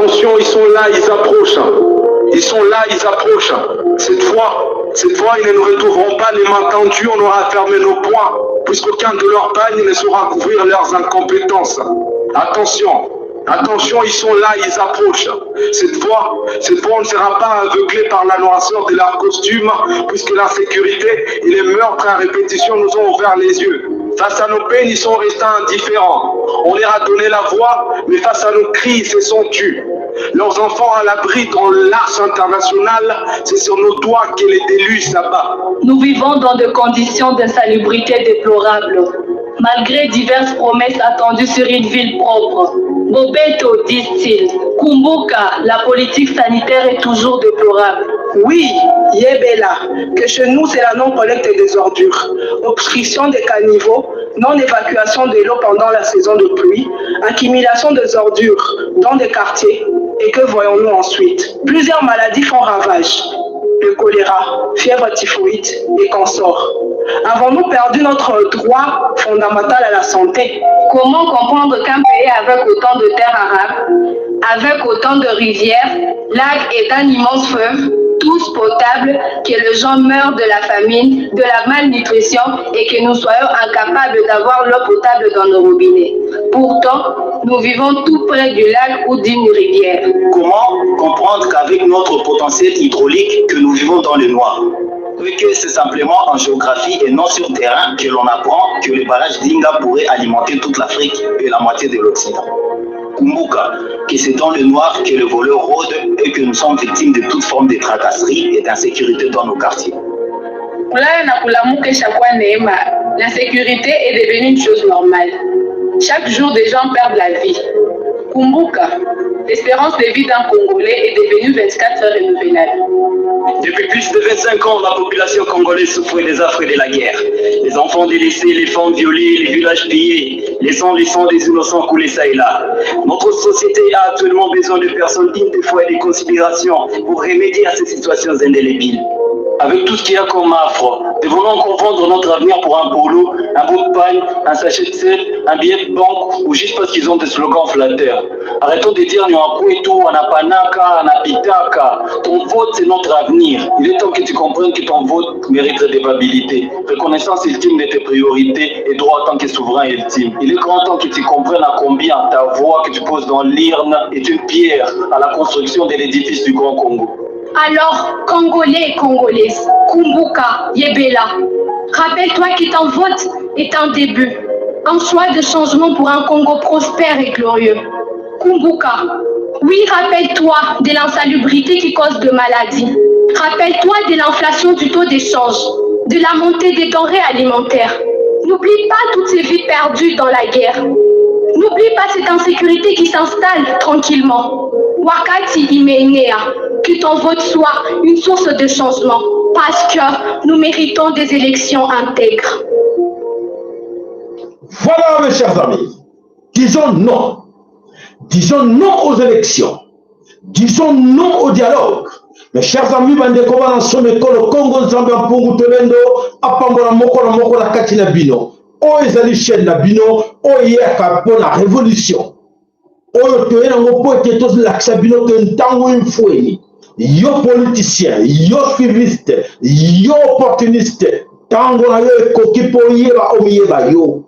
Attention, ils sont là, ils approchent. Ils sont là, ils approchent. Cette fois, ils ne nous retrouveront pas les mains tendues, on aura fermé nos poings, puisqu'aucun de leurs pagnes ne saura couvrir leurs incompétences. Attention, attention, ils sont là, ils approchent. Cette fois, on ne sera pas aveuglé par la noirceur de leur costume, puisque l'insécurité et les meurtres à répétition nous ont ouvert les yeux. Face à nos peines, ils sont restés indifférents. On leur a donné la voix, mais face à nos cris, ils se sont tus. Leurs enfants à l'abri dans l'arche internationale, c'est sur nos toits que les déluges s'abat. Nous vivons dans des conditions d'insalubrité déplorables, malgré diverses promesses attendues sur une ville propre. Bobeto, disent-ils. Kumbuka, la politique sanitaire est toujours déplorable. Oui, Yebela, que chez nous c'est la non-collecte des ordures, obstruction des caniveaux, non-évacuation de l'eau pendant la saison de pluie, accumulation des ordures dans des quartiers. Et que voyons-nous ensuite? Plusieurs maladies font ravage. Le choléra, fièvre typhoïde et consorts. Avons-nous perdu notre droit fondamental à la santé? Comment comprendre qu'un pays avec autant de terres arables, avec autant de rivières, lacs et d'un immense fleuve, tous potables, que les gens meurent de la famine, de la malnutrition et que nous soyons incapables d'avoir l'eau potable dans nos robinets? Pourtant, nous vivons tout près du lac ou d'une rivière. Comment comprendre qu'avec notre potentiel hydraulique, que nous vivons dans le noir? Et que c'est simplement en géographie et non sur terrain que l'on apprend que le barrage d'Inga pourrait alimenter toute l'Afrique et la moitié de l'Occident. Kumbuka, que c'est dans le noir que le voleur rôde et que nous sommes victimes de toute forme de tracasserie et d'insécurité dans nos quartiers. Kulala na kulamuka ishakuwa neema. L'insécurité est devenue une chose normale. Chaque jour, des gens perdent la vie. Kumbuka, l'espérance de vie d'un Congolais est devenue 24 heures renouvelable. Depuis plus de 25 ans, la population congolaise souffre des affres de la guerre. Les enfants délaissés, les femmes violées, les villages pillés, laissant des innocents couler ça et là. Notre société a actuellement besoin de personnes dignes de foi et de considération pour remédier à ces situations indélébiles. Avec tout ce qu'il y a comme affre, devons-nous encore vendre notre avenir pour un polo, un bout de pagne, un sachet de sel, un billet de banque ou juste parce qu'ils ont des slogans flatteurs? Arrêtons de dire Nyakwetu, Anapanaka, Anapitaka. Ton vote, c'est notre avenir. Il est temps que tu comprennes que ton vote mérite redevabilité, reconnaissance ultime de tes priorités et droit en tant que souverain ultime. Il est grand temps que tu comprennes à combien ta voix que tu poses dans l'urne est une pierre à la construction de l'édifice du Grand Congo. Alors, Congolais et Congolaises, Kumbuka, Yebela, rappelle-toi que ton vote est un début, un choix de changement pour un Congo prospère et glorieux. Kumbuka, oui, rappelle-toi de l'insalubrité qui cause de maladies. Rappelle-toi de l'inflation du taux d'échange, de la montée des denrées alimentaires. N'oublie pas toutes ces vies perdues dans la guerre. N'oublie pas cette insécurité qui s'installe tranquillement. Wakati imeenea, que ton vote soit une source de changement, parce que nous méritons des élections intègres. Voilà, mes chers amis, disons non. Disons non aux élections. Disons non au dialogue. Mes chers amis, bandeko bana nsome ekolo Kongo, Nzambe ya mpungu tolendo apambola moko na moko na kati na bino. Oyo ezali chaîne na bino oyo eyaka mpo na révolution oyo toye nango mpo ete tolakisa bino ke ntango imfweni yo politicien, yo suiviste, yo opportuniste, ntango na yo ekoki mpo oyeba omiyeba yo.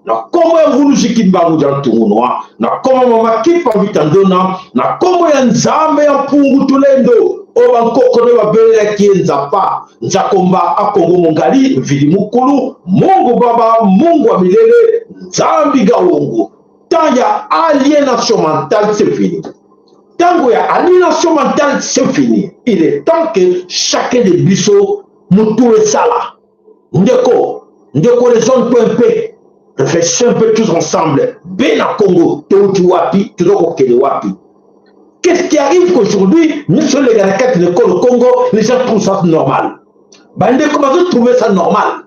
Na nkombo ya Mvuluzi Kimbangu dia Ntungunua, na nkombo mama Kimpa Vita Ndona, na nkombo ya Nzambe ya Mpungu Tulendo oyo bankoko nde babelelaki ye Nzapa Nzakomba Akongo Mongali Mvili Mukulu Mungu Baba Mungu wa milele Nzambi Gawongo. Temps ya aliénation mentale, c'est fini. Ntango ya aliénation mentale, c'est fini. Il est temps que chacun de biso motu esala. Ndeko, ndeko, raisonne un peu, réfléchissez un peu tous ensemble. Bena Congo, touti wapi, tozokokende wapi? Qu'est-ce qui arrive qu'aujourd'hui nyonso eleka na kati na ekolo Congo, les gens trouvent ça normal? Bandeko bazotrouve ça normal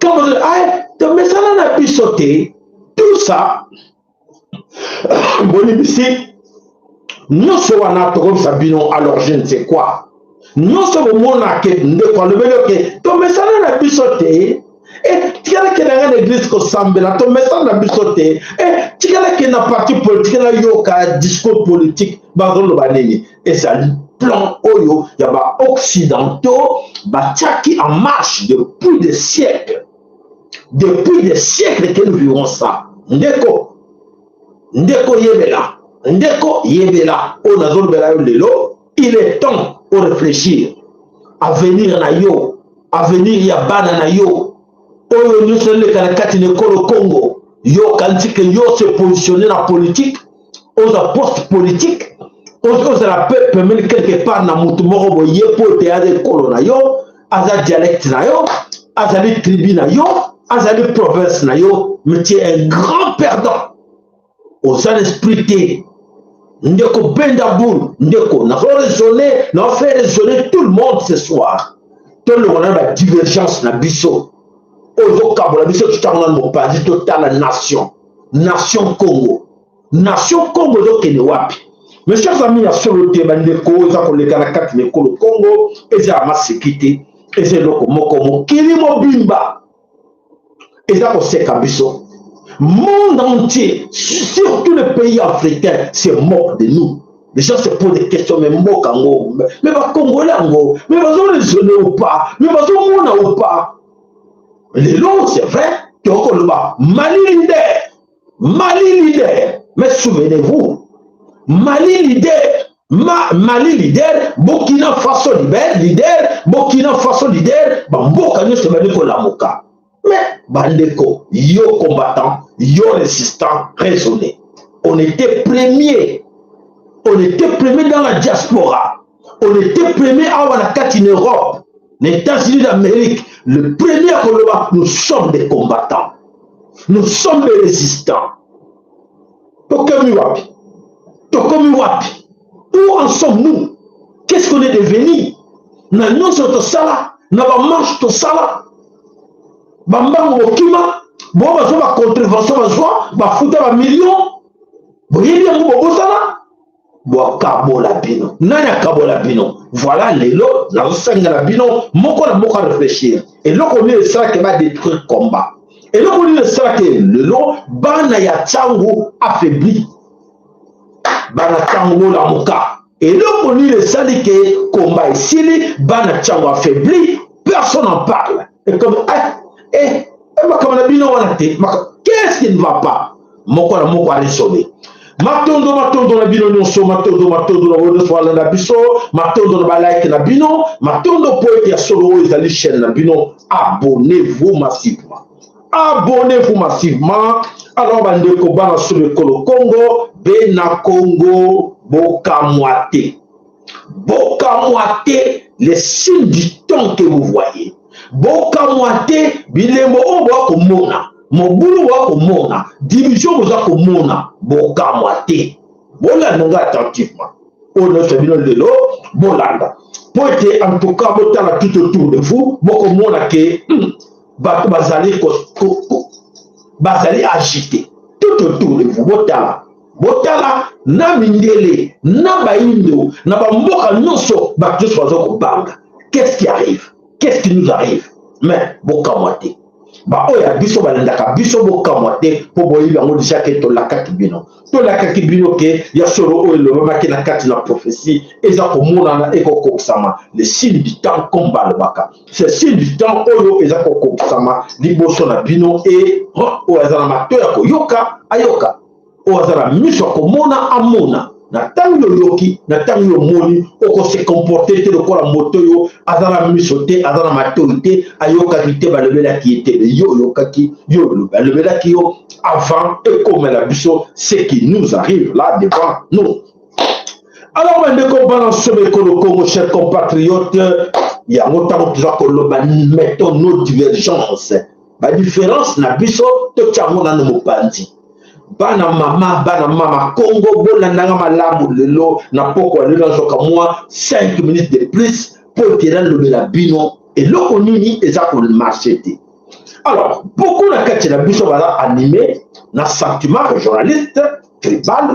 quand bazo ah tomesana na biso te. Tout ça, bolimbisi, nyonso wana tokomisa bino. Alors, je ne sais quoi, nyonso bomona ke ndeko alobeli oke tomesana na biso te. E tikalaki na ngai na église kosambela, tomesana na biso te. E Tika nakende na parti politique nayoka discours politique bazoloba nini. Ezali plan oyo ya ba occidentaux batiaki en marche depuis des siècles. Depuis des siècles que nous vivons ça. Ndeko, ndeko yebela, ndeko yebela oyo nazolobela yo lelo, il est temps o réfléchir avenir na yo, avenir ya bana na yo, oyo nyonso eleka na kati na ekolo Congo. Yo okanisi ke yo se positionner na politique, oza poste politique, ozala pe pembeni quelque part na motu moko boye po ete aza ekolo na yo, aza dialecte na yo, azali tribu na yo, azali province na yo, mais tu es un grand perdant. Oza na esprit te. Ndeko benda boule, ndeko nazo raisonner, nazo faire raisonner tout le monde ce soir. Tolongola na ba divergence na biso oyo ezokabola biso, totango na mopanzi, totala nation, nation Congo, nation Congo ezokende wapi? Mes chers amis, ya solo te bandeko, oyo eza koleka na kati na ekolo Congo eza ya maseki te, eza eloko moko mokili mobimba eza koseka biso. Monde entier, surtout les pays africains, se moquent de nous. Les gens se posent des questions, mais mboka yango, mais ba Congolais yango, mais bazo raisonner ou pas, mais bazo mona ou pas. Lelo, c'est vrai, tokoloba Mali leader, Mali leader, mais souvenez-vous, Mali leader, Mali leader, Burkina Faso leader, leader, Burkina Faso leader, bamboka nyonso ebandi kolamuka. Mais bandeko, yo combattant, yo résistant, raisonnez. On était premier, on était premier dans la diaspora, on était premier awa na kati na Europe, na États-Unis d'Amérique, le premier à koloba, nous sommes des combattants, nous sommes des résistants. Tokomi wapi? Tokomi wapi? Où en sommes-nous? Qu'est-ce qu'on est devenu? Na nyonso tosala, na ba marche tosala, bambango bokima, bo bazwa ba contravention, bazwa bafuta ba millions, boyebi yango, bobosana, bokabola bino. Nani akabola bino? Voilà, lelo nazosangela bino moko na moko a réfléchir. Eloko nini esalaki ba détruire combat? Eloko nini esalaki lelo bana ya Tshangu affaibli? Bana Tshangu bolamuka. Eloko nini esali ke combat esili, bana Tshangu affaibli, personne en parle. Et comme makambo na bino wana te, qu'est-ce qui ne va pas? Moko na moko a raisonné. Matondo, matondo na bino nyonso, matondo, matondo na oyo nyonso balanda biso, matondo na balike na bino, matondo po ete ya solo oyo ezali chaîne na bino. Abonnez-vous massivement, abonnez-vous massivement. Alors bandeko bana solo ekolo Congo, bena Congo, bokamwa te, bokamwa te les signes du temps que vous voyez, bokamwa te bilembo oyo boya komona, mobulu boya komona, division boza komona, bokamwa te. Bolanda nga attentivement oyo nyonso bino lelo bolanda, po ete en tout cas botala tout autour de vous, bokomona ke bato bazali bazali agité tout autour de vous. Botala, botala na mindele, na baindo, na bamboka nyonso, bato nyonso baza kobanga. Qu'est-ce qui arrive? Qu'est-ce qui nous arrive? Mais bokamwa te, baoyo ya biso balandaka biso, bokamwa te, mpo boyebi yango déjà ke tolakaki bino, tolakaki bino ke ya solo oyo elobamaki na kati na prophétie eza komonana, ekokokisama. Le signe du temps, comme balobaka, c'est signe du temps oyo eza kokokisama liboso na bino. E oyo aza na matoi ya koyoka ayoka, oyo aza na miso ya komona amona. Na ntango yo oyoki, na ntango yo omoni, okose comporter te lokola moto oyo aza na miso te, aza na matoi te, ayokaki te, balobelaki ye te. Yo oyokaki, yo balobelaki yo avant ekomela biso ce qui nous arrive là devant nous. Alors bandeko bana nsobe ekolo Congo, chers compatriotes, yango ntango toza koloba, mettons nos divergences, badifférence na biso, totia yango nano mopanzi. Bana mama, bana mama Congo, bolandanga malamu lelo na pokwa lelo, nazwaka mwa 5 minutes de plus mpo ete nalobela bino eloko nini eza komarcher te. Alors beaucoup na kati na biso baza animé na sentiment régionaliste, tribal,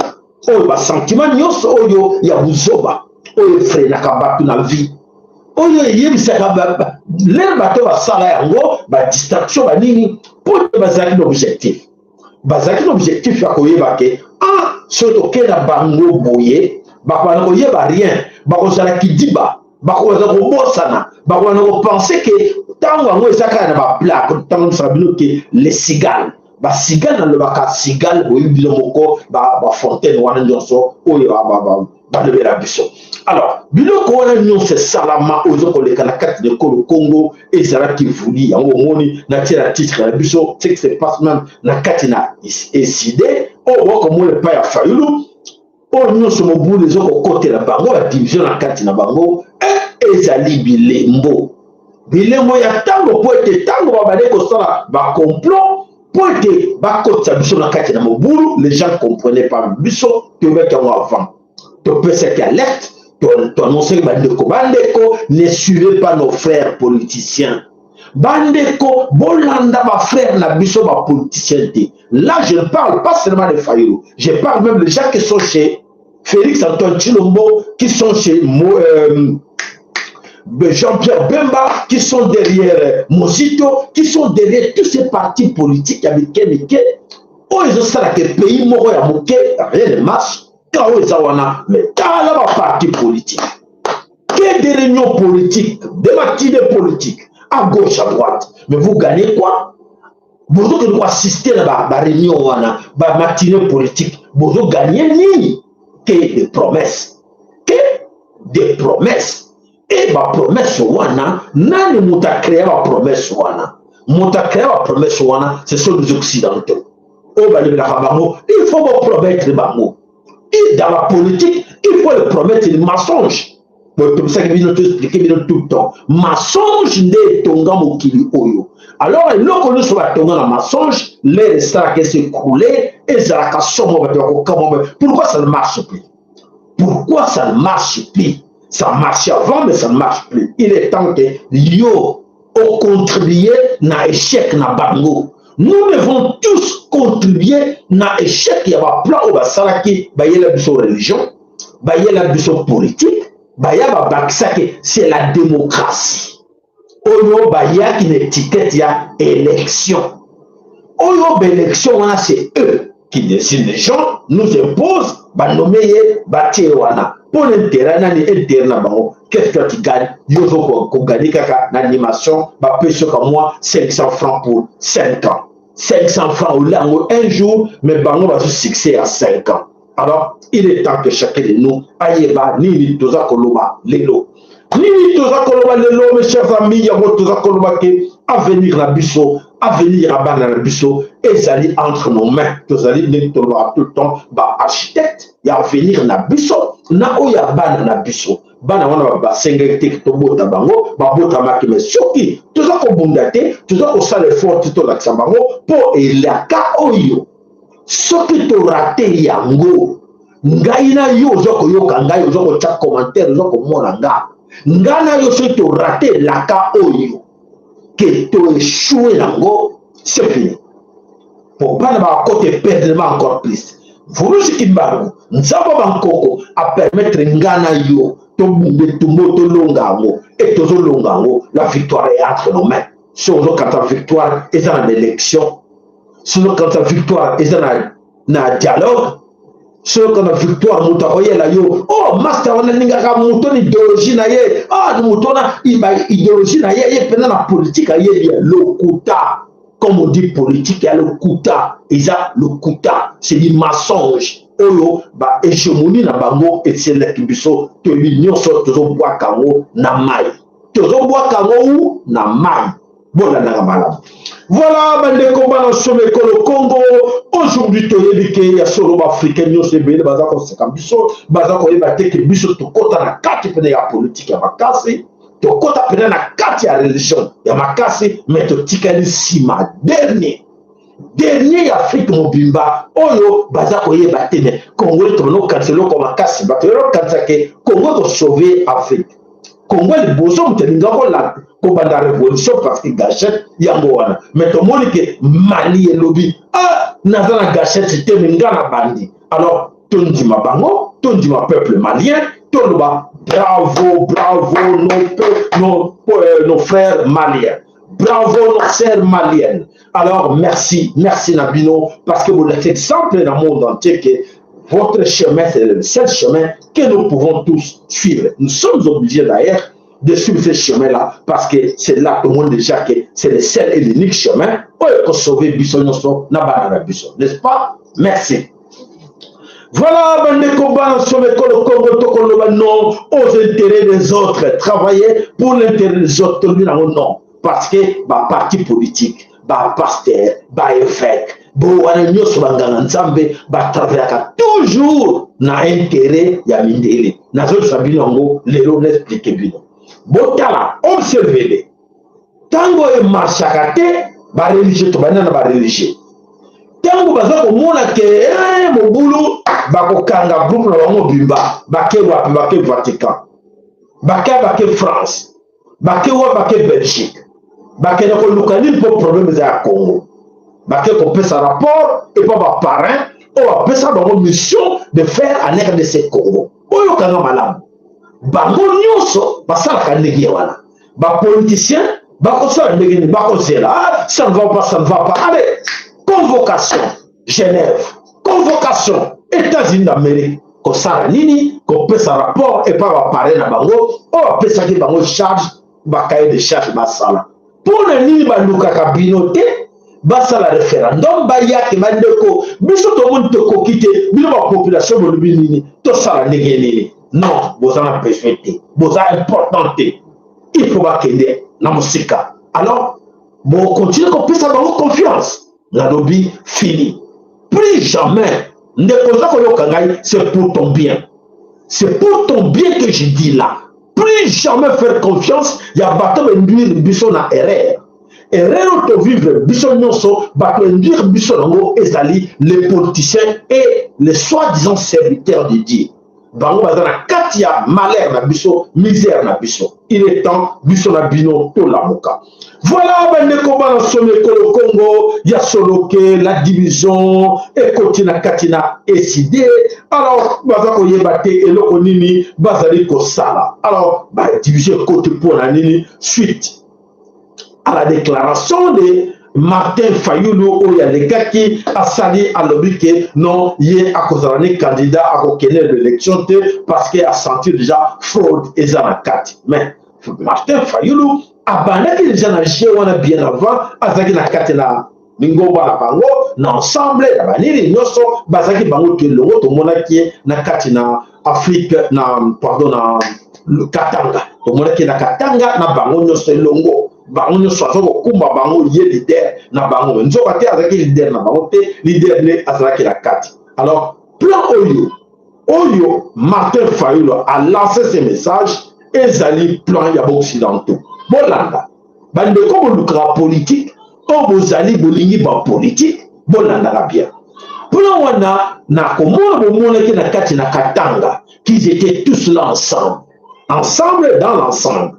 oyo basentiment nyonso oyo ya buzoba, oyo efreinaka bato na vie, oyo eyebisaka lere bato basala yango badistraction banini mpo te bazalaki na objectif. Bazalaki na objectif ya koyeba ke ah, soki tokei na bango boye, bakobanda koyeba rien, bakozala kidiba, bakozala kobosana, bakozala kopense ke ntango yango eza kaka na baplaque. Ntango misaka bino ke les cigales, basigale, nalobaka cigale, boyebi bino moko bafontaine wana nyonso oyo balobela biso. Alors biloko wana nyonso esalama, oyo eza koleka na kati na ekolo Congo, ezalaki vuli. Yango omoni natie na titre na biso ce qui se passe même na kati na Ecidé, oyo bokomona epai ya Fayulu, oyo nyonso mobulu eza kokotela bango, badivision na kati na bango. Ezali bilembo, bilembo ya ntango, mpo ete ntango babandi kosala bacomplot mpo ete bakotisa biso na kati na mobulu, les gens comprenaient pas. Biso toyebaki yango avant, topesaki alerte, toannonsaki bandeko: bandeko, ne suivez pas nos frères politiciens. Bandeko, bolanda bafrère na biso bapoliticien te. Là, je ne parle pas seulement de Fayulu, je parle même des gens qui sont chez Félix Antoine Tshilombo, qui sont chez Jean-Pierre Bemba, qui sont derrière Mosito, qui sont derrière tous ces partis politiques ya mike mike oyo ezosalaka pays moko ya moke, rien ne marche. Ka oyo eza wana, mais tala baparti politique, que des réunions politiques, des matinées politiques, à gauche, à droite. Mais vous gagnez quoi? Bozokende koassister na baréunion wana, bamatinée politique, bozoganye nini? Que des promesses, que des promesses. E bapromesse wana, nani moto acréa bapromesse wana? Moto acréa bapromesse wana, ce sont les Occidentaux oyo balobelaka bango. Il faut bopromettre bango. Et dans la politique, il faut le promettre, le mensonge. Tobisaki bino, toexpliquer bino tout le temps, mensonge nde etonga mokili oyo. Alors eloko nyonso batonga na mensonge, l'heure esalaka s'écrouler, ezalaka somo, bato bakokamwa. Pourquoi ça ne marche plus? Pourquoi ça ne marche plus? Ça marchait avant, mais ça ne marche plus. Il est temps que yo ocontribuer na échec na bango. Nous devons tous contribuer na échec ya baplan oyo basalaki. Bayela biso religion, bayela biso politique, baya babakisaki c'est la démocratie, oyo bayaki na étiquette ya élection. Oyo baélection wana, c'est eux qui décident. Les gens nous imposent, banome ye, batie wana mpo na intérêt nani? Intérêt na bango. Qu'est-ce que tu gagnes? Yo ozo kogagner kaka na animation, bapesi yoka mwa 500 francs pour 5 ans. 500 francs olia yango un jour, mais bango bazo succès ya 5 ans. Alors il est temps que chacun de nous ayeba nini toza koloba lelo, nini toza koloba lelo, mes chers amis. Yango toza koloba ke avenir na biso, avenir ya bana na biso ezali entre nos mains. Tozali, ndenge tolobaka tout le temps, baarchitecte ya avenir na biso na oyo ya bana na biso. Bana wana basengaki te tobota bango, babotamaki. Mais soki toza kobunda te, toza kosala effort te, tolakisa bango mpo elaka oyo, soki torater yango, ngai na yo oza koyoka ngai, oza kotya commentaire, oza komona nga, ngai na yo, soki torater elaka oyo, ke toéchouer yango, c'est fini po bana bakota éperdument encore plus. Mvuluzi Kimbangu, Nzambe bankoko, apermettre nga na yo tobunda etumba, tolonga yango e tozolonga yango. La victoire est entre nos mains. Soki ozokata victoire eza na baélection, soki ozokata victoire eza na dialogue, soki na victoire moto akoyela yo: oh, master wana alingaka moto na idéologie na ye, ah, moto wana idéologie na ye, ye mpenza na politique ayebi. Ya lokuta. Comme on dit, politique ya lokuta, eza lokuta, c'est du mensonge. Oyo bahégémonie na bango etielaki biso, toyebi nyonso, tozobwaka yango na mai, tozobwaka yango u na mai. Bolandaka malamu. Voilà, bandeko bana somo ekolo Congo, aujourd'hui toyebi ke ya solo baafricain nyonso ebele baza koseka biso, baza koyeba te ke biso tokɔta na kati pene ya politike ya makasi, tokɔta pene na kati ya religion ya makasi, mais totikali nsima, dernier, dernier ya Afrique mobimba oyo baza koyeba te. Mais Congo, tobanda kokanisa eloko makasi, bato yelo kokanisa ke Congo ekosauve Afrique. Congo liboso moto alinga kobanda révolution parce que gâchette yango wana. Mais tomoni ke Mali elobi: ah, naza na gâchette te, mais nga na bandi. Alors tondima bango, tondima peuple malien, toloba bravo, bravo nos frères maliens. Bravo nos sœurs maliennes. Alors merci, merci na bino parce que vous êtes exemple dans le monde entier que votre chemin, c'est le seul chemin que nous pouvons tous suivre. Nous sommes obligés d'ailleurs de suivre ce chemin-là parce que c'est là tout le monde déjà que c'est le seul et l'unique chemin oyo ekosauve biso nyonso na bana na biso, n'est-ce pas? Merci. Voilà, bandeko bana somekolo Congo tokoloba non aux intérêts des autres. Travailler pour l'intérêt des autres, tolobi nango non. Parce que ba parti politique, ba pasteur, ba évêque, bo wana nyonso banganga nzambe batravaillaka toujours na intérêt ya mindele. Nazolisa bino yango lelo na explique bino. Botala, observez. Ntango emarchaka te, ba religieux tobanda na ba religieux. Ntango baza komona ke eh, mobulu, bakokanga groupe na bango mobimba, bake wapi? Bake Vatican, bake bake France, bake wa bake Belgique, bakende koluka nini mpo problème eza ya Congo. Bake kopesa rapport epa ba parrain oyo bapesa bango mission de faire en RDC Congo. Oyo kanga malamu, bango nyonso basalaka ndenge wana. Ba politiciens bakosala ndenge nini? Bakozela, ah, ça ne va pas, ça ne va pas, allez, convocation Genève, convocation États-Unis d'Amérique, kosala nini? Kopesa rapport epa bapare na bango oyo bapesaki bango charge, bakaye de charge basala. Mpo na nini balukaka bino te basala referendum? Bayake bandeko, biso tomoni tokoki te, bino bapopulation bolobi nini? Tosala ndenge nini? Non, boza na besoin te, boza important te, il faut bakende na mosika. Alors bokontinue kopesa bango confiance. Nalobi fini, plus jamais. Ndeko oza koyoka ngai, c'est pour ton bien, c'est pour ton bien que je dis là. Plus jamais faire confiance ya bato bainduire biso na erreur. Erreur oyo tovivre biso nyonso, bato induire biso nango ezali les politiciens et les soi-disant serviteurs de Dieu. Bango baza na kati ya malheur na biso, misère na biso. Il est temps biso na bino tolamuka. Voilà bandeko bana somi ekolo Congo ya soloke, la division ekoti na kati na ECD. Alors baza koyeba te eloko nini bazali kosala. Alors ba division ekoti mpo na nini? Suite à la déclaration de Martin Fayulu oyo alekaki asali, alobi ke non, ye akozala ni candidat, akokende l'élection te parce que asentir déjà fraude eza na kati. Mais Martin Fayulu abandaki déjà na jeu wana bien avant, azalaki na kati na lingomba na bango na ensemble na banini nyonso, bazalaki bango to elongo. Tomonaki ye na kati na Afrique na, pardon, na Katanga, tomonaki na Katanga na bango nyonso elongo, bango nyonso aza kokumba bango, ye leader na bango. Nzoka te azalaki leader na bango te, leader nde azalaki na kati. Alors plan oyo oyo Martin Fayulu a lancé ce message ezali plan ya baoccidentaux. Bolanda bandeko, bolukaka politique oyo bozali bolingi bapolitique, bolandaka bien plan wana. Na komona bomonaki na kati na Katanga qu'ils étaient tous là ensemble, ensemble dans l'ensemble,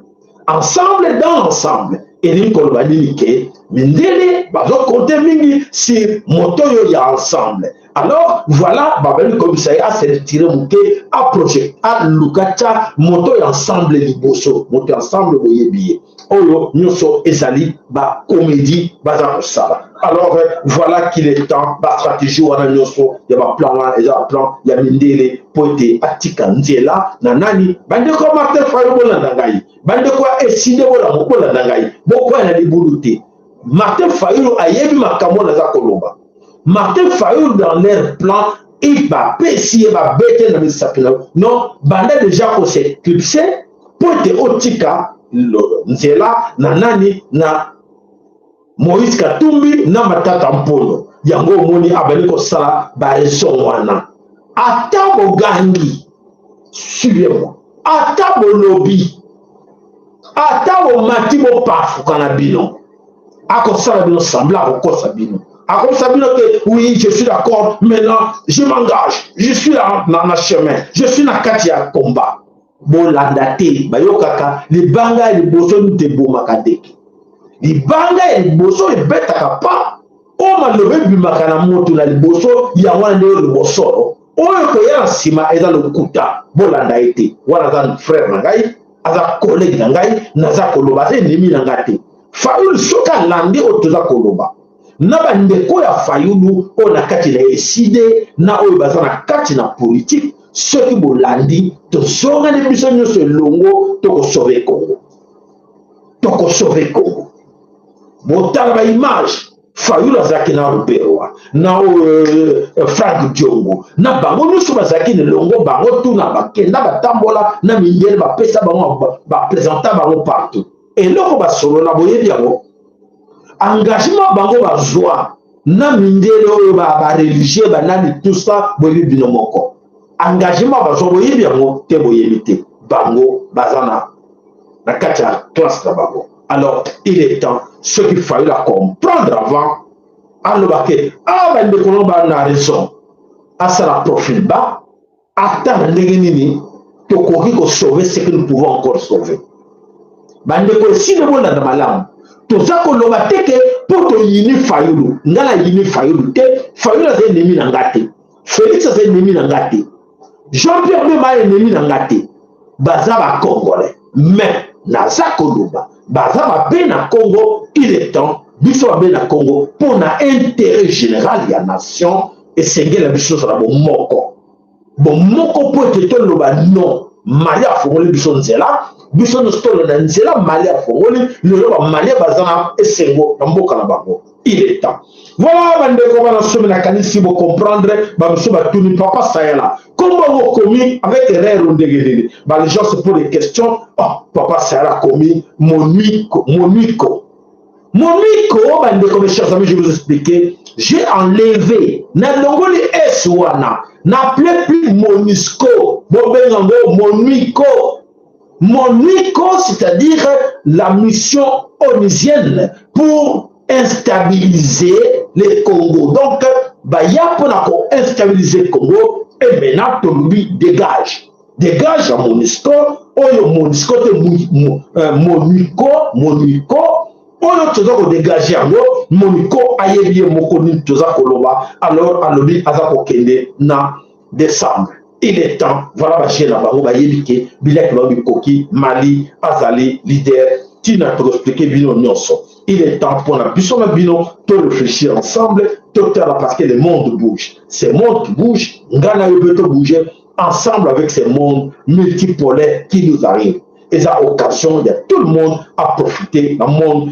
ensemble dans l'ensemble. Elingi koloba nini? Ke mindele bazokonte mingi sur moto oyo ya ensemble. Alors voilà, babali koyebisa ye ase retire moke, aprojet aluka tya moto ya ensemble liboso. Moto ya ensemble boyebi ye. Oyo nyonso ezali bacomédie baza kosala. Alors voilà qu'il est temps, bastratégie wana nyonso ya baplan wana eza baplan ya mindele mpo ete atika nzela na nani. Bandeko ya Martin Fayulu, bolanda ngai. Bandeko ya Eside, bolanda ngai, bokwaya na libulu te. Martin Fayulu ayebi makambo naza koloba. Martin Fayulu, dans leur plan e bapesi ye, babete na misapi na non, banda déjà koseclipse mpo ete otika nzela na nani? Na Moïse Katumbi na Matata Mpono. Yango omoni abandi kosala baraison wana. Ata bogangi, suivez-moi, ata bolobi, ata bomati, bopafuka na bino, akosala bino semblant, akokosa bino, akosa bino ke oui, je suis d'accord, maintenant je m'engage, je suis na, na, na chemin, je suis na kati ya combat. Bolanda te. Bayokaka libanga ya liboso nte ebomaka ndeke, libanga ya liboso ebetaka pa oyo maloba ebimaka na moto na liboso, yango wana nde oyo libosolo oyo koya na nsima eza lokuta. Bolanda ye te. Wana aza frère na ngai, aza collègue na ngai, naza koloba, aza ennemi na ngai te. Fayulu soki alandi oyo toza koloba na bandeko ya Fayulu oyo na kati na eside na oyo baza na kati na politike, soki bolandi tozongani biso nyonso elongo, tokosauve Congo, tokosauve Congo. Botala ba image Fayulu azalaki na Ruberwa na euh, Frank Diongo na bango nyonso bazalaki na elongo, bango tuna bakenda batambola na mindele, bapesa bango bapresenta bango partout. Eloko basolola boyebi yango, engagement bango bazwa na mindele oyo ba, ba religieux banani tout ça, boyebi bino moko engagement bazwa, boyebi yango te, boyebi te, bango baza na na kati ya classe na bango. Alors il est temps soki Fayulu a comprendre avant aloba ke ah bandeko no ba na raison, asala profil bas, ata na ndenge nini tokoki kosauve ce que nous pouvons encore sauver. Bandeko esili, bolanda malamu, toza koloba te ke mpo toyini Fayulu. Ngai nayini Fayulu te, Fayulu aza ennemi na nga te, Félix aza ennemi na nga te, Jean Pierre Bemba ennemi na nga te, baza bacongolais. Mais naza koloba baza babe na Congo. Il est temps biso babe na Congo, mpo na intérêt général ya nation, esengeli na biso tozala bomoko, bomoko mpo ete toloba non. Mali afongoli biso nzela, biso nyonso tolanda nzela Mali afongoli. Lelo bamali baza na esengo na mboka na bango. Il est temps. Voilà bandeko bana somi, nakanisi bocomprendre. Bamosusu batuni: "Papa Sayala, kombo yango okomi avec erreur ndenge nini?" Ba les gens se posent des questions. Oh, Papa Sayala akomi Moniko, Moniko, Moniko. Bandeko, mes chers amis, je vous expliquer. J'ai enlevé, nalongoli s wana, n'appelez plus Monisco, bobenga yango Moniko. Moniko, c'est-à-dire la mission onusienne pour instabiliser le Congo. Donc baya mpona koinstabiliser Congo et maintenant tolobi dégage, dégage ya Monisco. Oyo Monisco te, Moniko, Moniko oyo toza kodégage yango. Moniko ayebi ye moko nini toza koloba. Alors alobi aza kokende na décembre. Il est temps. Voilà, bajeu na bango, bayebi ke bilaki bango bikoki. Mali azali leader, ntina tokoexpliquer bino nyonso. Il est temps mpona biso na bino to réfléchir ensemble, totala, parce que le monde bouge, ce monde qui bouge. Ngai na yo mpe tobouge ensemble avec ce monde multipolaire qui nous arrive. Eza occasion ya tout le monde à profiter na monde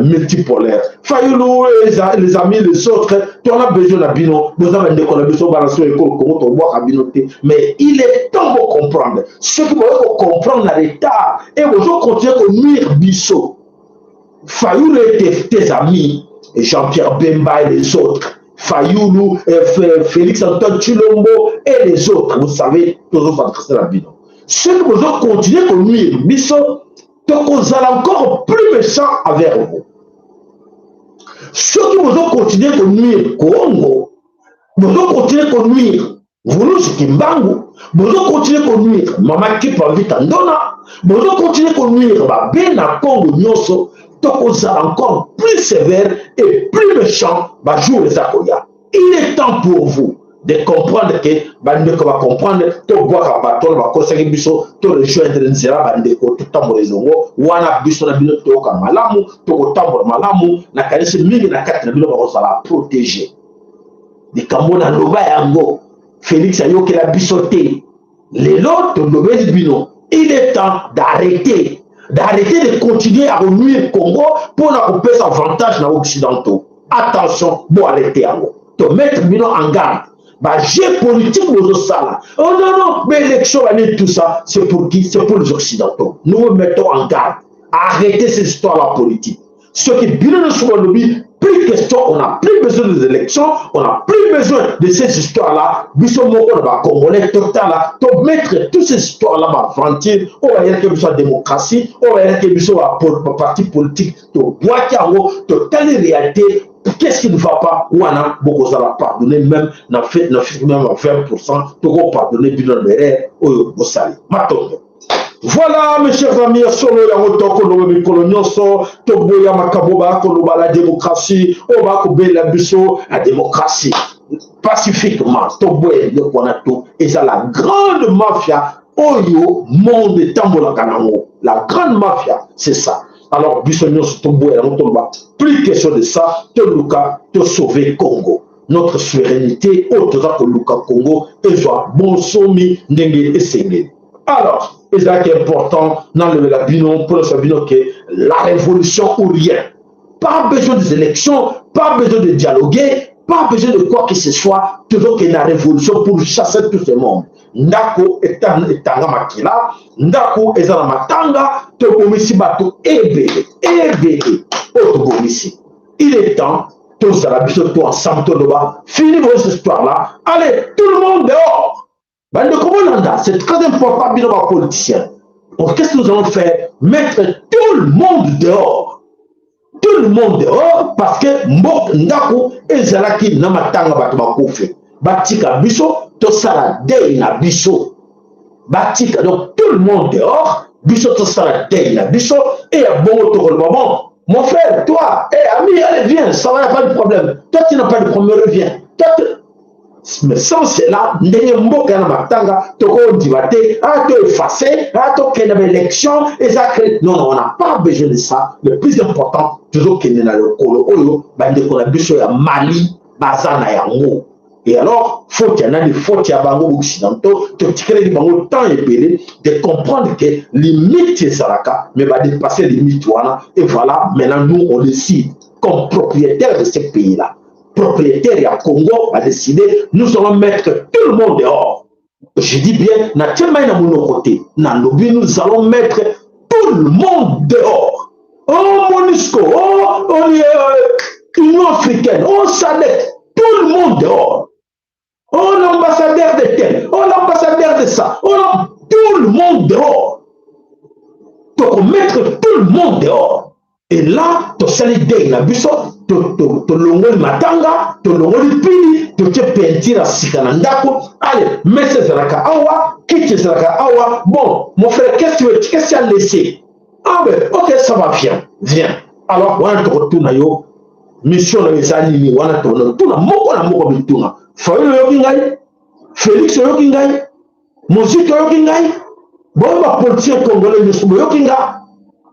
multipolaire. Fayulu, les amis, les autres, tona besoin na bino, boza bandeko na biso bana so ekolo Kongo, tobwaka bino te. Mais il est temps bocomprendre. Soki boye kocomprendre na retard et bozocontinue konuire biso, Fayulu et tes amis, Jean-Pierre Bemba et les autres, Fayulu, Félix Antoine Tshilombo et les autres, vous savez, tozos'adresser na bino. Soki bozocontinue konuire biso, tokozala encore plus méchant envers vous. Soki bozocontinue konuire Congo, bozocontinue konuire Vuluzi Kimbangu, bozocontinue konuire Mama Kipa Vita Ndona, bozocontinue konuire babe na Congo nyonso, tokozala encore plus sévère et plus méchant bajour eza koya. Il est temps pour vous de comprendre ke bandeko bacomprendre, tobwaka bato wana bakosaki biso, to rejoindre nzela bandeko, totambola elongo wana. Biso na bino toyoka malamu, tokotambola malamu. Nakanisi mingi na kati na bino bakozala protégé. Likambo naloba yango, Félix ayokela biso te. Lelo tolobeli bino, il est temps d'arrêter, d'arrêter de continuer à renuire Congo mpona kopesa avantage na occidentaux. Attention, bo arrêter yango, tomettre bino en garde. Bajeu politique bozosala, oh non non, mais élection bani, tout ça, c'est pour qui? C'est pour les occidentaux. Nous vous mettons en garde, arrêtez ces histoires là politique. Soki bino nyonso balobi plus question, on n'a plus besoin des élections, on n'a plus besoin de ces histoires là, biso moko na bacongolais totala, tomettre toutes ces histoires là, baaventure oyo bayelaki biso ya démocratie, oyo bayelaki biso baparti politique, tobwaki yango, totali réalité, qu'est-ce qui ne va pas wana. Bokozala pardonner même na fait na même à 20, tokopardonner bino na erreur oyo bosali. Matondo. Voilà, mes chers amis, solo yango tokoloba mikolo nyonso, toboya makambo bakoloba la démocratie, oyo bakobela biso la démocratie pacifiquement. Toboya biloko wana to eza la grande mafia oyo monde etambolaka nango. La grande mafia, c'est ça. Alors biso nyonso toboya yango, toloba plus question de ça, toluka tosauve Congo, notre souveraineté oyo toza koluka, Congo ezwa bonsomi ndenge esengeli. Alors ezalaki important nalobela bino mpona sa bino ke la révolution ou rien. Pas besoin des élections, pas besoin de dialoguer, pas besoin de quoi que ce soit. Tozokende na révolution pour chasser tout ce monde. Ndako etanga makila, ndako eza na matanga, tobomisi bato ebele ebele oyo tobomisi. Il est temps tozala biso to ensemble, toloba fini vos histoires là, allez, tout le monde dehors. Bandeko bolanda, c'est très important. Bino bapoliticien, donc qu'est-ce que nous allons faire? Mettre tout le monde dehors, tout le monde dehors, parce que mboka, ndako ezalaki na matanga, bato bakufi. Batika biso tosala deuil na biso, batika. Donc tout le monde dehors, biso tosala deuil na biso. E ya bongo tokoloba: bon, mon frère, toi, hey, ami, allez, viens, ça va, y a pas de problème. Toi, tu n'as pas de problème, reviens toi tu... Mais sans cela, ndenge mboka ya na matanga, tokondima te. A to effacer, a tokende baélection eza cré. Non, non, on n'a pas besoin de ça. Le plus important, tozokende na lokolo oyo bandeko na biso ya Mali baza na yango. Et alors, faute ya nani? Faute ya bango occidentaux. Totikelaki bango temps ebele de comprendre que limite ezalaka, mais badépasse limite wana. Et voilà, maintenant nous, on décide comme propriétaire de ce pays là propriétaire ya Congo a décidé: nous allons mettre tout le monde dehors. Je dis bien, natie mai na monoko te, nalobi: nous allons mettre tout le monde dehors. Oh MONUSCO, oh, oh Union africaine, oh SADC, tout le monde dehors. Oh l'ambassadeur de tel, oh l'ambassadeur de ça, oh tout le monde dehors. Tokomettre tout le monde dehors. Et là tosali deuil na biso, tolongoli matanga, tolongoli pili, totie peinture ya sika na ndako. Ale, mesa ezalaka awa, kiti ezalaka awa. Bon, mon frère, qu'est-ce que tu veux? Qu'est-ce que tu as laissé? Ah ben ok, ça va, viens, viens. Alors wana tokotuna yo mission na yo eza nini. Wana tokotuna moko na moko bituna. Fayulu, oyoki ngai? Félix, oyoki ngai? Mozito, oyoki ngai? Boyo bapoliticien congolais nyonso, boyoki nga?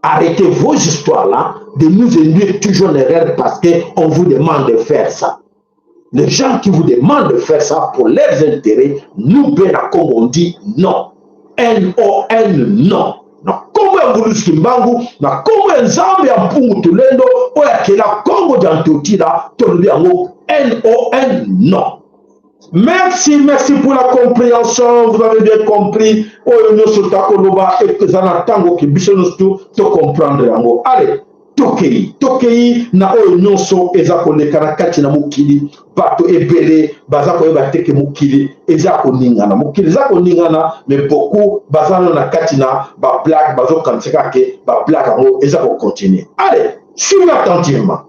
Arrêtez vos histoires là de nous induire toujours en erreur parce qu'on vous demande de faire ça. Les gens qui vous demandent de faire ça pour leurs intérêts, nous, bien, comme on dit, non. N-O-N, non. Na kombo ya Mvuluzi Kimbangu, na kombo ya Nzambe ya Mpungu Tulendo oyo akela Kongo dia Ntotila, tolobi yango: N-O-N, non. Merci, merci pour la compréhension. Vous avez bien compris. Oyo nyonso takoloba eza na ntango ke biso nyonso tocomprendre yango. Allez, tokei, tokei na oyo nyonso eza koleka na kati na mokili. Bato ebele baza koyeba te ke mokili eza koningana, mokili eza koningana, mais beaucoup baza nano na kati na bablague, bazokanisa kaka ke bablague yango eza kocontinue. Allez, suivez attentivement.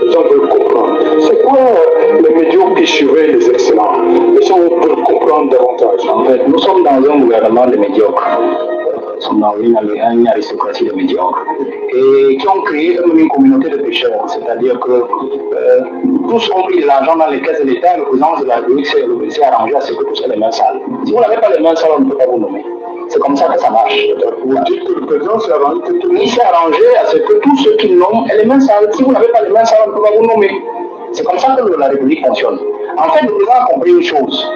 Les gens veulent comprendre. C'est quoi les médiocres qui surveillent les excellents? Les gens veulent comprendre davantage. En fait, nous sommes dans un gouvernement de médiocres. Nous sommes dans une aristocratie de médiocres et qui ont créé eux-mêmes une communauté de pécheurs. C'est-à-dire que tous ont pris de l'argent dans les caisses de l'État et le président de la République s'est arrangé à ce que tous aient les mains sales. Si vous n'avez pas les mains sales, on ne peut pas vous nommer. C'est comme ça que ça marche. Vous dites que le président s'est arrangé que tout Il s'est arrangé à ce que tous ceux qui nomment aient les mains sales. Si vous n'avez pas les mains sales, on ne peut pas vous nommer. C'est comme ça que la République fonctionne. En fait, le président a compris une chose.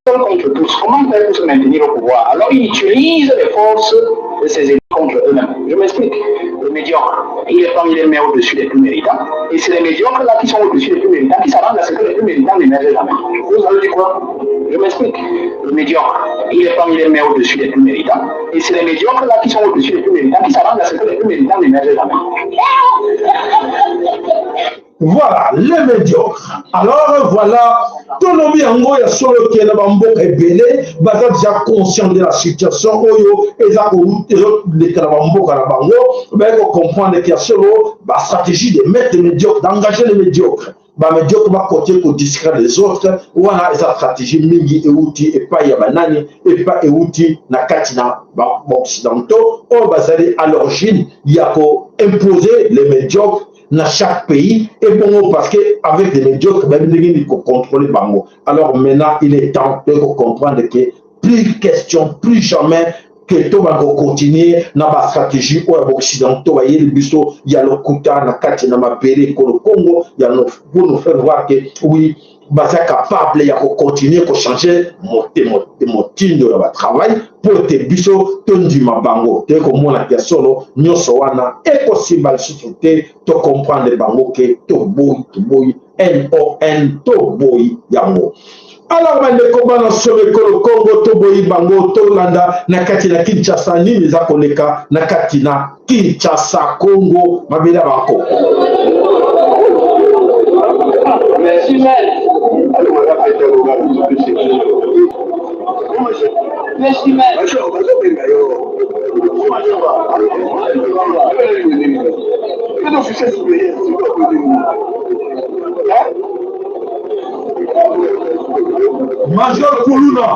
Seul contre tous. Comment faire pour se maintenir au pouvoir? Alors il utilise les forces de ses ennemis contre eux-mêmes. Je m'explique. Le médiocre, il est il les met au-dessus des plus méritants. Et c'est les médiocres là qui sont au-dessus des plus méritants qui s'arrangent à ce que les plus méritants n'émergent jamais. Vous avez dit quoi? Je m'explique. Le médiocre, il est il les met au-dessus des plus méritants. Et c'est les médiocres là qui sont au-dessus des plus méritants qui s'arrangent à ce que les plus méritants n'émergent jamais. Voilà, les médiocres. Alors voilà, tolobi yango ya solo ke na bamboka ebele baza déjà conscient de la situation oyo eza ezoleka na bamboka na bango. Baye kocomprendre ke ya solo bastratégie de mettre les médiocres, d'engager les médiocres, bamédiocre bakotie kodistraire les autres, wana eza stratégie mingi euti epai ya banani? Epai euti na kati na baoccidentaux oyo bazali à l'origine ya koimposer les médiocres na chaque pays. Et bon, parce que avec des médiocres, ben, ndenge kocontrôler bango. Alors maintenant, il est temps de comprendre que plus question, plus jamais. Ke tobanda kocontinue na bastratégie oyo ya baoccidentaux bayeli biso ya lokuta na kati na mabele ekolo Congo, ya pour nous faire voir que oui, baza capable ya kocontinue kochange motindo ya batravail mpo ete biso tondima bango. Toye komona ya solo nyonso wana ekosimba lisusu te. Tocomprendre bango ke toboyi, toboyi non, toboyi yango. Alors bandeko bana somo ekolo Kongo, toboyi bango. Tolanda na kati na Kinshasa nini eza koleka na kati na Kinshasa, Kongo, mabele ya bakoko. Major Kuluna.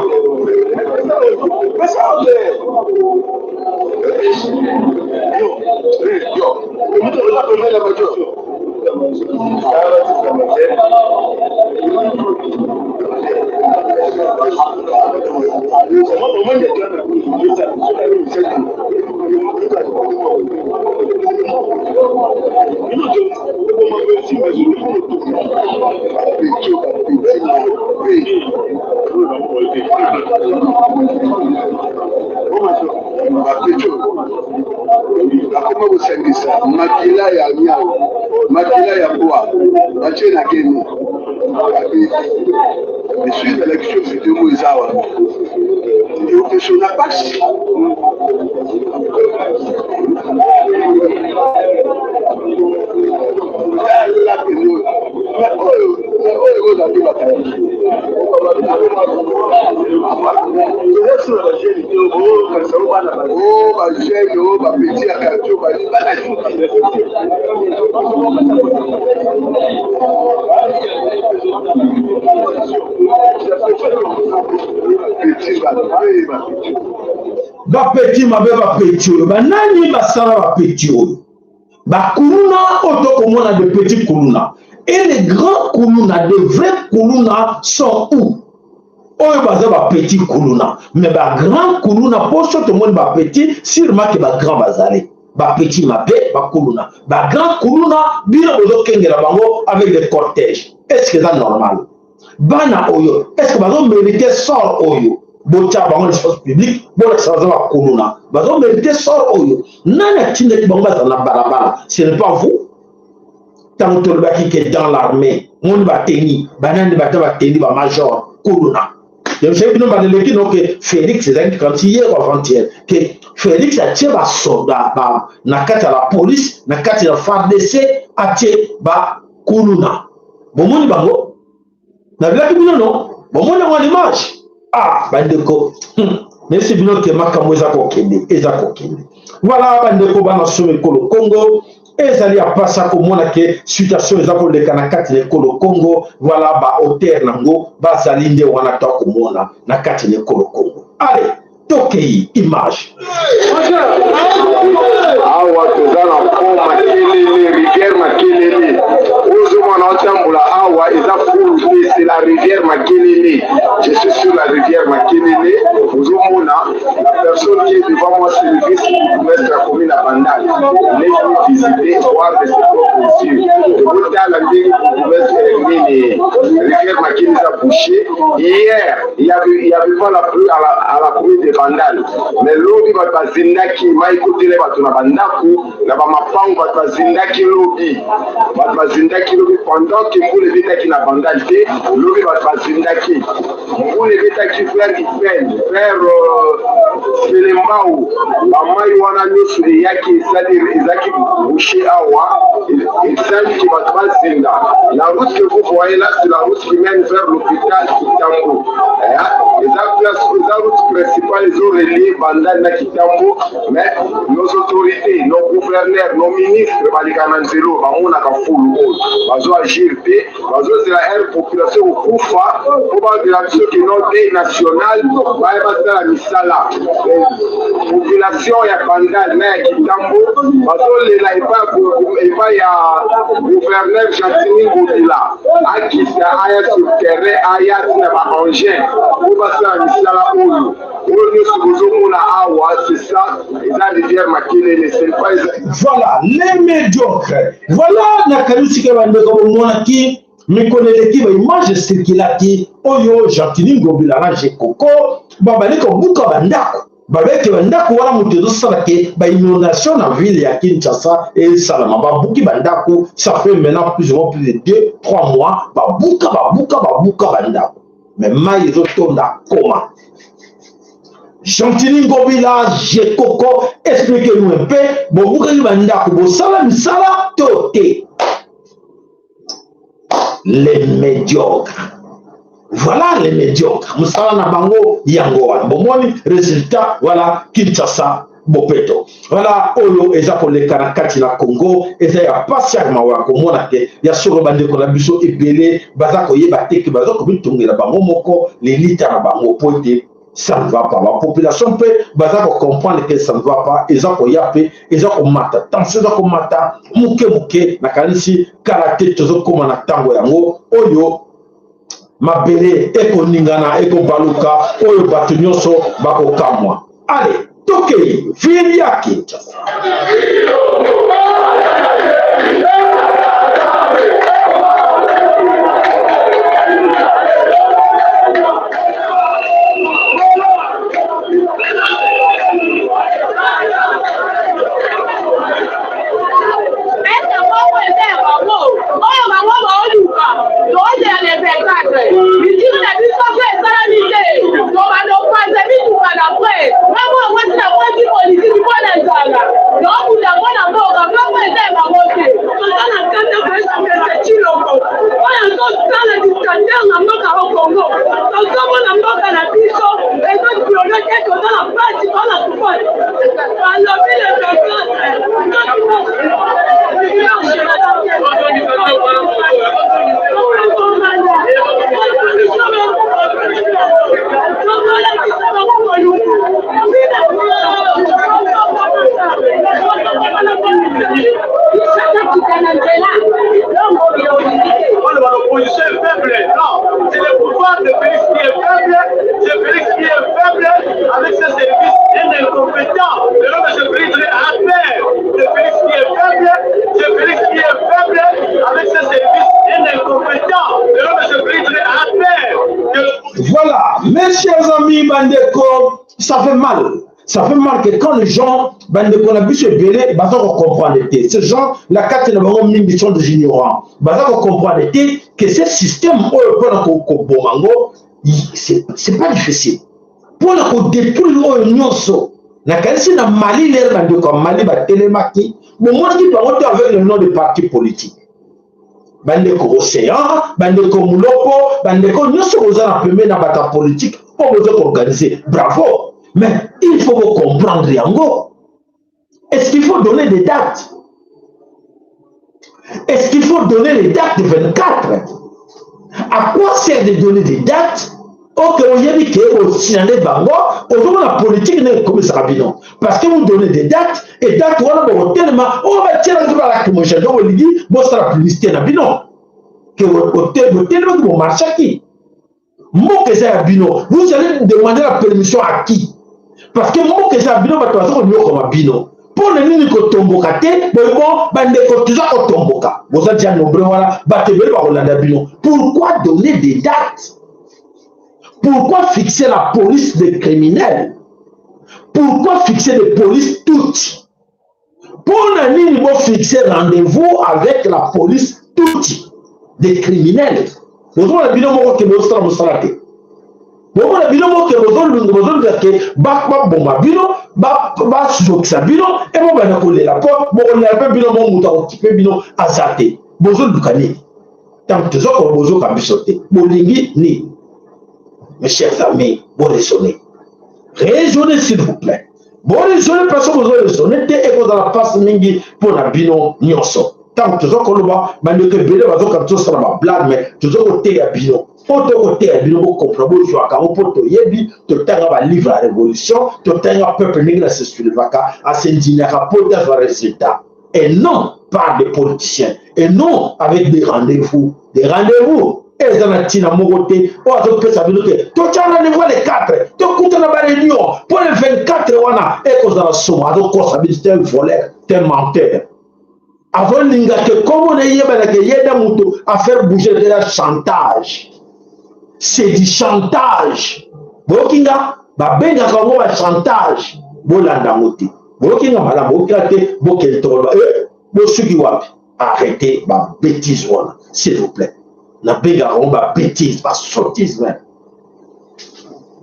Bakoma kosangisa makila ya nyau, makila ya bwa, batie na keni esuki. Nalakisi yo video mo eza wana, ekopesona pasi. Tala pene oyo, oyo ozali bato o bajeune o bapeti ya quartier bali bana. Bapeti mabe, bapeti oyo banani basala? Bapeti oyo bakuluna oyo tokomona, de petits kuluna et les grands kuluna, de vrais kuluna sont où? Oyo baza bapetit kuluna, mais bagrand kuluna, mpo so tomoni bapetit, sûrement ke bagrand bazali. Bapetit mabe, bakuluna, bagrand kuluna, bino bozokengela bango avec des cortèges. Est ce que eza normal? Bana oyo, est ce que bazomérite sort oyo botya bango na espace public, bolakisa baza bakuluna? Bazomérite sort oyo? Nani atindaki bango bazala na balabala? Ce n'est pas vous. Ntango tolobaki ke dans l'armée moni bateni banani, bata bateni bamajor kuluna, yebisaki bino baleleki no ke Félix, ezalaki quand hier ou avant-hier, ke Félix atie basoda ba, na kati ya la police, na kati ya FARDC, atie bakuluna. Bomoni bango, nabilaki bino no, bomoni yango na image. Ah bandeko, nayesi bino ke makambo eza kokende, eza kokende. Voilà bandeko bana somo ekolo Congo, ezali ya mpasi komona ke situation eza koleka na kati na ekolo Congo. Voilà, baauteur nango bazali nde wana to komona na kati na ekolo Congo. Allez, tokei image. Awa toza na pont Makelele, rivière Makelele. Ozomona otambola awa, eza fulu te, c'est la rivière Makelele. Je suis sur la rivière Makelele. Ozomona la personne qui est devant moi, c'est le vice bourgmestre ya commune ya Bandal. Venez visiter, voir de ses propres yeux. Tokotala ndenge bourgmestre nini, rivière Makelele eza bouché. Hier il y avait pas la pluie à la commune de Bandal, mais lobi bato bazindaki, mai kotele bato na bandako, na bamapango. Bato bazindaki lobi, bato bazindaki lobi pendant ke mbula ebetaki na Bandal te. Lobi bato bazindaki, mbula ebetaki vers Ipene, vers Selembao. Bamai wana nyonso eyaki, esali ezalaki bouché awa, esaliki bato bazinda. La route que vous voyez là, c'est la route qui mène vers l'hôpital Kitambo. Eza place, eza route principale ezorelie Bandal na Kitambo. Mais nos autorités, nos gouverneurs, nos ministres baleka na nzela, bamonaka fulu oyo, bazoagir te. Bazozela aire population kokufa mpo bazela biso kino deuil national, baya basala misala. Population ya Bandal na ya Kitambo bazolela epai ya gouverneur Gentiny Ngobila, akita, aya sur terrain, aya ntina baengin mpo basala misala oyo. Oyo nyonso bozomona awa, c'est ça, eza rivière Makelele, c'est pas. Voilà les médiocres. Voilà, nakanisi ke bandeko bomonaki mikolo eleki baimage esekilaki oyo Gentiny Ngobila na Jekoko babali kobuka bandako, babeke bandako wana moto ezosala ke bainondation na ville ya Kinshasa esalama. Babuki bandako, ça fait maintenant plus ou moins plus de 2 3 mois, babuka babuka babuka bandako, mais mai ezotonda koma. Gentiny Ngobila, Jekoko, expliquez-nous un peu, bobukaki bandako, bosala misala to te? Les médiocres, voilà les médiocres, mosala na bango yango wana. Bomoni résultat? Voilà Kinshasa bopeto. Voilà oyo eza koleka na kati na Congo, eza ya pasi, ya mawa ya komona te. Ya solo, bandeko na biso ebele baza koyeba te ke baza komitongela bango moko lilita na bango, po ete ça ne va pas. Bapopulation mpe baza kocomprendre que ça ne va pas. Eza koya mpe eza komata, tension eza komata moke moke. Nakanisi kala te tozokóma na ntango yango oyo mabele ekoningana, ekobaluka, oyo bato nyonso bakokamwa. Ale, tokei ville ya Kinshasa. Oyo bango baoluka, tozela le 24. Mitino na biso mpe esalami te, tobanda kopanza mituka na pre ngambo mwasi na mwasi politiki mpo na nzala, tokunda mpo na mboka moko eza ya bango te. Toza na kanda koyesa Tshilombo oyo azosala dictateur na mboka o Congo. Tozomona mboka na biso ezoviole te, toza na pasi, toza na souffrance. Balobi le 24. L'opposition est faible. Non, c'est le pouvoir de Félix qui est faible. C'est Félix qui est faible avec ses services un incompétent. Le nom de Félix est à terre. C'est Félix qui est faible. C'est Félix qui est faible avec ses services un incompétent. Le nom de Félix est à terre. Voilà, mes chers amis bandeko, ça fait mal. Ça fait mal que quand les gens, bandeko na biso ebele, baza comprendre te. Ces gens, la carte na bango mingi sont des ignorants. Baza comprendre te que ce système oyo mpona koboma yango, c'est pas difficile. Mpona kodétruire oyo nyonso, nakanisi na Mali, lere bandeko ya Mali batelemaki, bomonaki bango te avec le nom de parti politique. Bandeko Océan, bandeko Moloko, bandeko nyonso boza na pembeni na bato ya politique oyo boza koorganiser, bravo, mais il faut comprendre yango. Est-ce qu'il faut donner des dates? Est-ce qu'il faut donner les dates de 24? À quoi sert de donner des dates? Ok, oyebi ke osinale bango, ozomona politique ndenge ekomisaka bino, parce que vous donnez des dates et date wana bokotelema oyo batielaki balacrymogène. Donc olingi bosala publicité na bino ke botelemaki, bomarchaki. Mboka eza ya bino, vous allez demander la permission à qui? Parce que mboka eza ya bino, bato baza konyokoma bino. Mpo na nini kotomboka te? Boye bon, bandeko, toza kotomboka, boza déjà nombreux wana, bato ebele bakolanda bino. Pourquoi donner des dates? Pourquoi fixer la police des criminels? Pourquoi fixer des polices toutes? Mpo na nini bofixe rendez-vous avec la police toutes des criminels? Bozomona bino moko ke bozosala mosala te. Bomona bino moko ke bozolinga, bozolinga ke baboma bino, bazokisa bino, e bobanda kolela, mpo bokolela mpe bino mo moto akokipe bino aza te. Bozoluka nini? Ntango tozokola, bozoka biso te. Bolingi nini? Mes chers amis, boraisonner, raisonnez s'il vous plaît, boraisonner, parce que bozoraisonner te, ekozala mpasi mingi mpo na bino nyonso. Ntango toza koloba, bandeko ebele bazoka tozosala bablague, mais toza koteya bino mpo tokoteya bino bocomprendre, bozwaka yango, mpo toyebi, totanga balivre ya révolution, totanga peuple ndenge na se soulevaka, as'indignaka mpo te azwa résultat, et non par des politiciens, et non avec des rendez-vous, des rendez-vous. Eza na ntina moko te oyo azopesa bino te. Totya rendez-vous le 4, tokutana ba réunion mpo le 24 wana ekozala somo. Azokosa bino, c'est un voleur, c'est un menteur. Azolinga ke kombo na eyebana ke ye nde moto a faire bouger le chantage. C'est du chantage. Boyoki nga? Babengaka yango ba chantage. Bolanda yango te. Boyoki nga malamu? Boyoki nga te? Bokende tokoloba e bosuki wapi? Arrêtez ba bêtises wana, s'il vous plaît. Nabengaka yango ba bêtises, ba sottises même.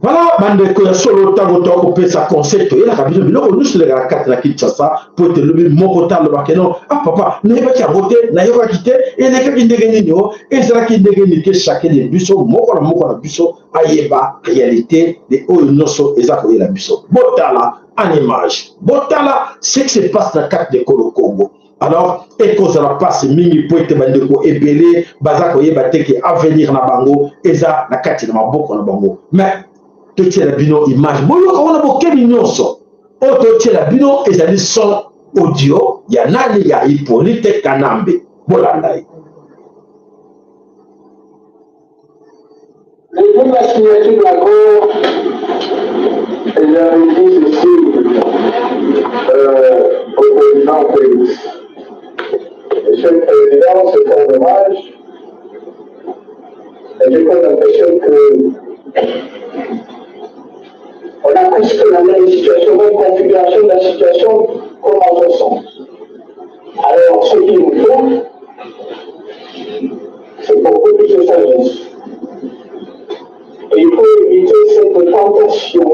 Voilà, bandeko ya solo, ntango toya kopesa conseil, toyelaka bino biloko nyonso elekaka kati na Kinshasa, mpo ete lobi moko te alobaka no: "Ah papa, nayebaki yango te, nayokaki te, elekaki ndenge nini, o ezalaki ndenge nini?" Ke chacun de biso, moko na moko na biso, ayeba réalité de oyo nyonso eza koyela biso. Botala en image, botala ce qui se passe na kati de ekolo Congo. Alors ekozala mpasi mingi mpo ete bandeko ebele baza koyeba te ke avenir na bango eza na kati na maboko na bango. Mais totiela bino image, boyoka wana bokebi nyonso oyo totiela bino ezali son audio ya nani? Ya Hippolyte Kanambe. Bolanda ye. Depuis la signature de l'accord, j'avais dit ceci au président Félix. Monsieur le Président, c'est fort dommage. Et j'ai comme l'impression que on a presque la même situation, même configuration de la situation comme en 60. Alors, ce qu'il nous faut, c'est beaucoup plus de sagesse. Et il faut éviter cette tentation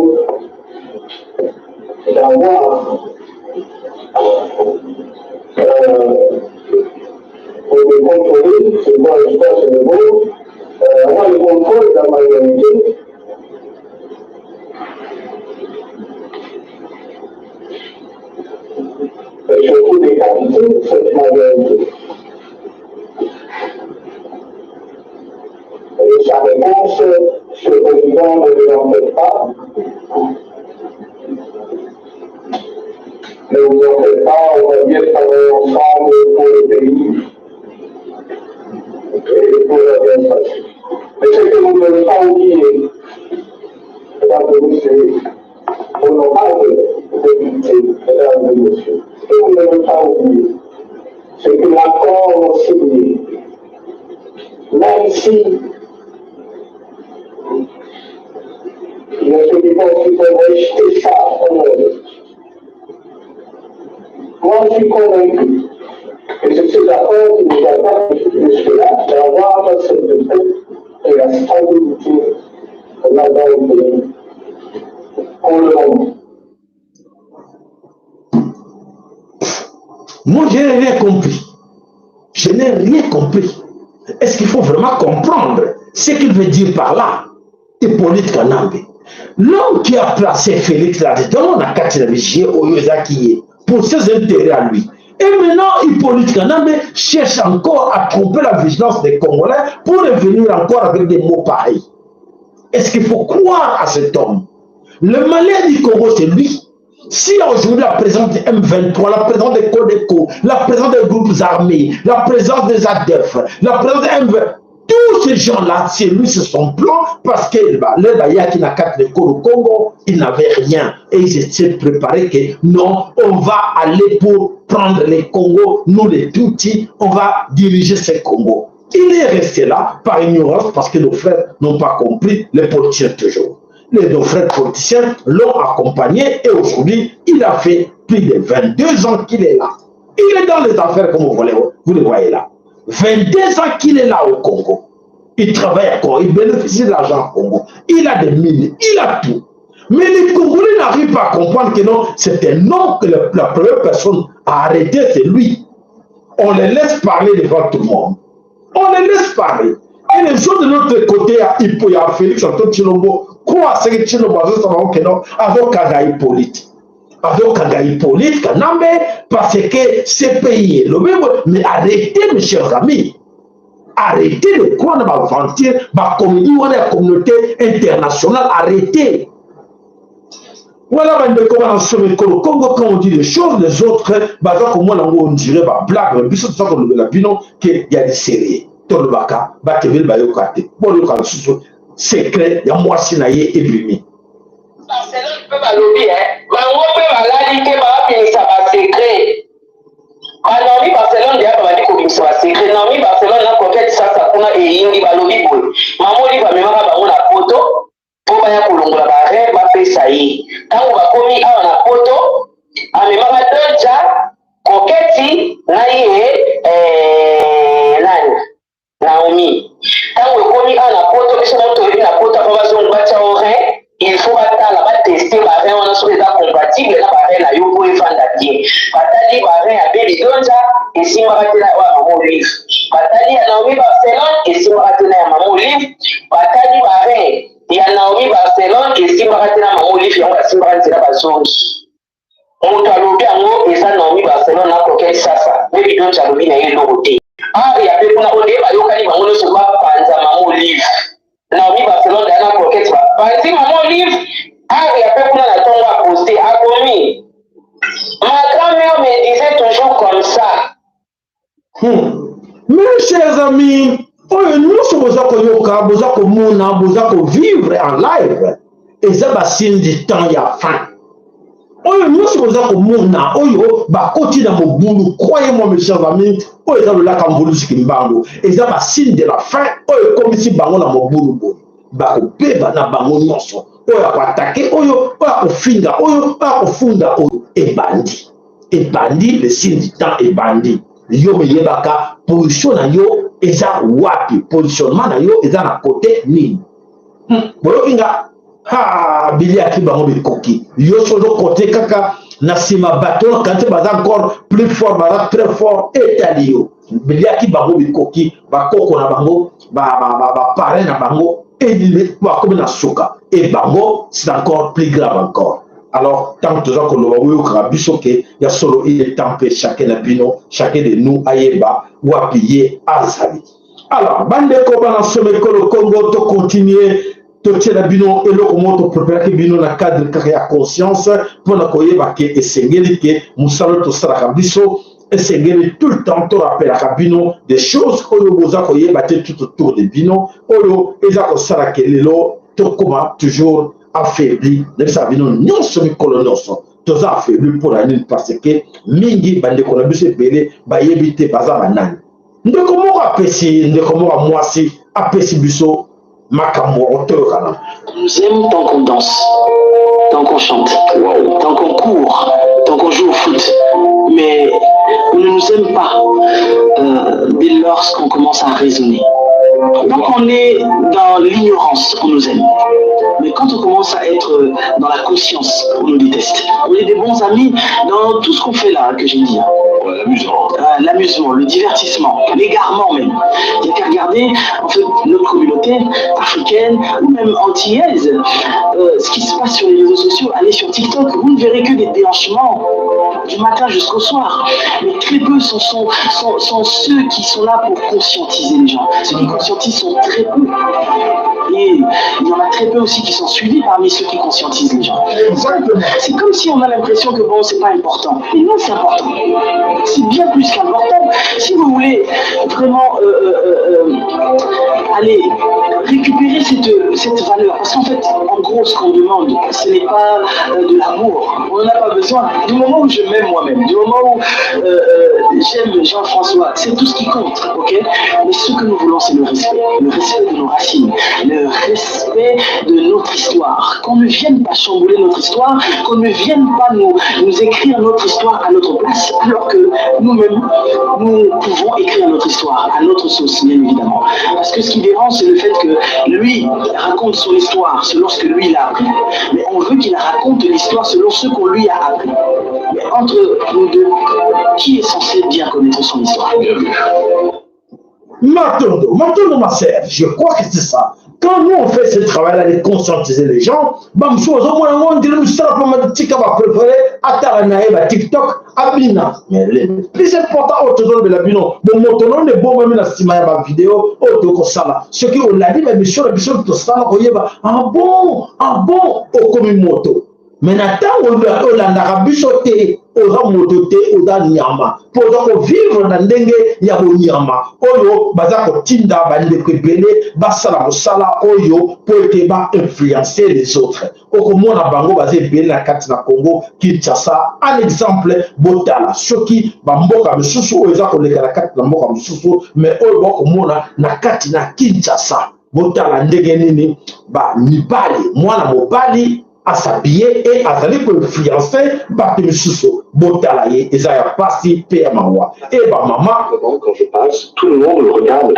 d'avoir pour le contrôler, c'est quoi l'espace nouveau, avoir le contrôle de la majorité. Et surtout décapiter cette majorité. Et sa réponse, ce président, ne vous en faites pas. Ne vous en faites pas, on va bien travailler ensemble pour le pays et pour la bien passer. Mais ce que vous ne devez pas oublier, mesdames et messieurs, honorables députés, mesdames et messieurs, ce que vous ne devez pas oublier, c'est que l'accord signé, même si il y a ceux qui pensent qu'il faut rejeter ça au monde, moi je suis convaincu que c'est ces accords qui nous apportent jusque-là d'avoir cette paix et la stabilité qu'on a dans le pays pour le moment. Moi, je n'ai rien compris. Je n'ai rien compris. Est-ce qu'il faut vraiment comprendre ce qu'il veut dire par là, Hippolyte Kanambe? L'homme qui a placé Félix là-dedans, na kati na vigie oyo ezaki ye, pour ses intérêts à lui. Et maintenant, Hippolyte Kanambe cherche encore à tromper la vigilance des Congolais pour revenir encore avec des mots pareils. Est-ce qu'il faut croire à cet homme? Le malheur du Congo, c'est lui. Si aujourd'hui la présence des M23, la présence des Codeco, la présence des groupes armés, la présence des ADF, la présence des M20, tous ces gens-là, c'est lui, c'est son plan, parce que le Bayaki n'a qu'à le Congo, il n'avait rien. Et ils étaient préparés que non, on va aller pour prendre les Congo, nous les Tutsis, on va diriger ce Congo. Il est resté là par ignorance parce que nos frères n'ont pas compris, les politiciens toujours. Les nos frères politiciens l'ont accompagné et aujourd'hui, il a fait plus de 22 ans qu'il est là. Il est dans les affaires comme vous le voyez là. 22 ans qu'il est là au Congo. Il travaille encore, il bénéficie de l'argent au Congo. Il a des mines, il a tout. Mais les Congolais n'arrivent pas à comprendre que non, c'est un homme que la première personne à arrêter, c'est lui. On les laisse parler devant tout le monde. On les laisse parler. Et les autres de l'autre côté, il y a Félix Antoine Tshilombo, quoi c'est que Tshilombo a que non, azokanga Hippolyte. Azokanga Hippolyte Kanambe, parce que ce pays est le même. Mais arrêtez, mes chers amis. Arrêtez de croire dans l'aventure, la comédie, la communauté internationale, arrêtez. Voilà, bandeko bana somekolo Congo, quand on dit des choses, les autres baza komona yango on dirait ba blague, biso toza kolobela bino ke ya du sérieux. Tolobaka bato ebele bayoka te, boyoka lisusu secret ya mwasi na ye ebimi. Barcelone mpe balobi eh, bango mpe balali te babimisa ba secret. Ba Naomi Barcelone deja babandi kobimisa ba secret. Naomi Barcelone na Coquette Sasa kuna eyindi balobi boye. Mama Olive amemaka bango na poto mpo baya kolongola ba rein bapesa ye. Ntango bakomi awa na poto amemaka Dolja, Coquette na ye eh, nani Naomi. Tango ekomi awa na poto biso moko toyebi na poto avant bazonga batia yo rein il faut batala ba tester ba rein wana soki eza compatible na ba rein na yo po efanda bien. Batali ba rein ya Baby Donja esimbaka te na oyo ya Mama Olive. Batali ya Naomi Barcelone esimbaka te na ya Mama Olive. Batali ba rein ya Naomi Barcelone esimbaka te na Mama Olive yango basimbaka nzela bazongi. Moto alobi yango eza Naomi Barcelone na Coquette Sasa. Baby Donja alobi na ye eloko te. Aria pe kuna oyo nde bayokani bango nyonso bapanza Mama Olive. Naomi Barcelone Diana Coquette bapanzi Mama Olive. Aria pe kuna na tongo aposte akomi Ma grand-mère me disait toujours comme ça. Mes chers amis, oyo nyonso boza koyoka, boza komona, boza kovivre en live, eza ba signe du temps ya fin. Oyo nyonso boza komona, oyo bakoti na mobulu, croyez-moi mes chers amis, oyo eza lolaka mvuluzi kimbangu, eza ba signe de la fin oyo ekomisi bango na mobulu boye. Bakobeba na bango nyonso, oyo akoatake oyo, oyo akofinga oyo, oyo akofunda oyo, ebandi. Ebandi le signe du temps ebandi. Yo miyebaka position na yo eza wapi, positionnement na yo eza na kote nini. Boyoki nga ha biliaki bango bikoki yo so ozo kote kaka na nsima bato wana kanti baza encore plus fort, baza très fort, etali yo. Biliaki bango bikoki, bakoko na bango, ba parrain na bango bakomi na suka et bango c'est encore plus grave encore. Alors tant toza koloba boyokaka biso ke ya solo il est temps mpe chacun na bino, chacun de nous ayeba wapi ye azali. Alors bandeko bana nsoma ekolo Congo, tocontinue totiela bino eloko moko topreparaki bino na cadre kaka ya conscience mpona koyeba ke esengeli ke mosala tosalaka biso esengeli tout le temps torapelaka bino des choses oyo boza koyeba te tout autour de bino, oyo eza kosala ke lelo tokóma toujours affaibli. Nayebisaka bino nyonso mikolo nyonso toza affaibli mpona nini? Parce que mingi bandeko na biso ebele bayebi te baza banani. Ndeko moko apesi, ndeko moko ya mwasi apesi biso makambo ya kotoyokana. On nous aime tant qu'on danse, tant qu'on chante, wow, tant qu'on court, tant qu'on joue au foot. Mais on ne nous aime pas dès lorsqu'on commence à raisonner. Tant qu'on est dans l'ignorance, on nous aime. Mais quand on commence à être dans la conscience, on nous déteste. On est des bons amis dans tout ce qu'on fait là, que j'ai dit. Ouais, l'amusement. L'amusement, le divertissement, l'égarement même. Il n'y a qu'à regarder en fait notre communauté africaine ou même antillaise, ce qui se passe sur les réseaux sociaux. Allez sur TikTok, vous ne verrez que des déhanchements du matin jusqu'au soir. Mais très peu sont ceux qui sont là pour conscientiser les gens. Ceux qui conscientisent sont très peu. Et il y en a très peu aussi qui sont suivis parmi ceux qui conscientisent les gens. C'est comme si on a l'impression que bon, c'est pas important. Mais non, c'est important. C'est bien plus qu'important. Si vous voulez vraiment aller récupérer cette valeur, parce qu'en fait, en gros, ce qu'on demande, ce n'est pas de l'amour. On n'en a pas besoin. Du moment où je m'aime moi-même, du moment où j'aime Jean-François, c'est tout ce qui compte, ok? Mais ce que nous voulons, c'est le respect. Le respect de nos racines, le respect de notre histoire. Qu'on ne vienne pas chambouler notre histoire, qu'on ne vienne pas nous écrire notre histoire à notre place, alors que nous-mêmes, nous pouvons écrire notre histoire à notre sauce, bien évidemment. Parce que ce qui dérange, c'est le fait que lui raconte son histoire selon ce que lui il a appris. Mais on veut qu'il raconte l'histoire selon ce qu'on lui a appris. Mais entre nous deux, qui est censé bien connaître son histoire? Matondo, Matondo ma sœur, je crois que c'est ça. Quand nous on fait ce travail-là de conscientiser les gens, bamosusu bazomona yango ndire mosala mpo tika bapréféré atala na ye ba TikTok abina. Mais le plus important oyo tozolobela bino, bomoto nono ebombami na nsima ya bavideo oyo tokosala. Soki olandi baémission na biso tosala, koyeba ah bon, ah bon, okomi moto. Mais na ntango olandaka biso te. Oza moto te, oza nyama, mpo oza kovivre na ndenge ya bonyama oyo baza kotinda bandeko ebele basala mosala oyo mpo ete ba influencer les autres. Okomona bango baza ebele na kati na Congo Kinshasa. Un exemple, botala soki bamboka misusu oyo eza koleka na kati na mboka mosusu, mais oyo bakomona na kati na Kinshasa, botala ndenge nini ba mibali, mwana mobali asabie e azali koinfluence bato misusu. Botala ye, eza ya pasi mpe ya mawa. E bamama, Quand je passe, tout le monde me regarde.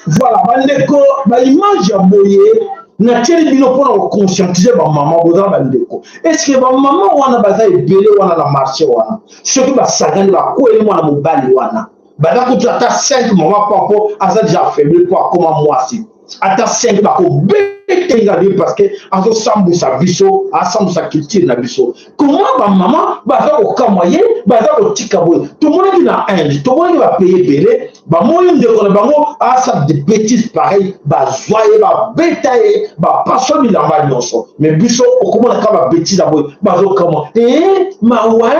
Voilà, bandeko, baimage ya boye natieli bino mpona koconscientize bamama. Bozala bandeko, eske bamama wana baza ebele wana na marché wana, soki basangani bakweli mwana mobali wana, baza kutu ata 5 mama mpo aza deja affaibli mpo akoma mwasi, ata 5 bakobetenga ye parce que azosambwisa biso, asambwisa culture na biso. Comment bamama baza kokamwa ye, baza kotika boye? Tomonaki na Inde, tomonaki bapays ebele, bamoni ndeko na bango asala de bêtises pareil, bazwa ye, babeta ye, bapaswa bilamba nyonso. Mais biso okomona kaka babêtise ya boye, bazokamwa e mawa.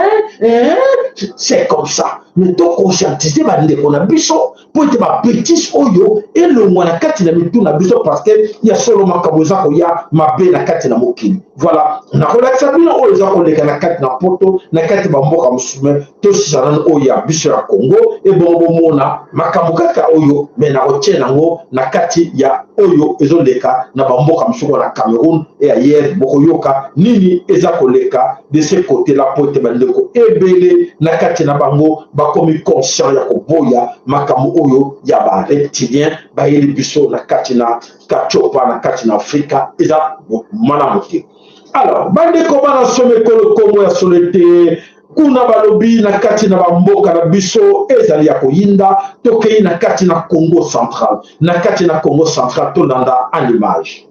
C'est comme ça. Mais toconscientise bandeko na biso mpo ete babêtise oyo elongwa na kati na mitu na biso, parce que ya solo makambo eza koya mabe na kati na mokili. Voilà, nakolakisa bino oyo eza koleka na kati na Poto, na kati bamboka mosusu, mais tosisa nano oyo ya biso ya Congo. Ebongo bomona makambo kaka oyo, mais nakotia yango na kati ya oyo ezoleka na bamboka mosusu, na Cameroun et ailleurs. Bokoyoka nini eza koleka de ce côté là, po ete bandeko ebele na kati na bango bakomi conscient ya koboya makambo oyo ya bareptilien bayeli biso na kati na Katiopa, na kati na Afrika. Eza malamu te. Alors bandeko, bana somekolo Kongo ya solo te, kuna balobi na kati na bamboka na biso ezali ya koyinda. Tokei na kati na Congo Central, na kati na Congo Central, tolanda en image.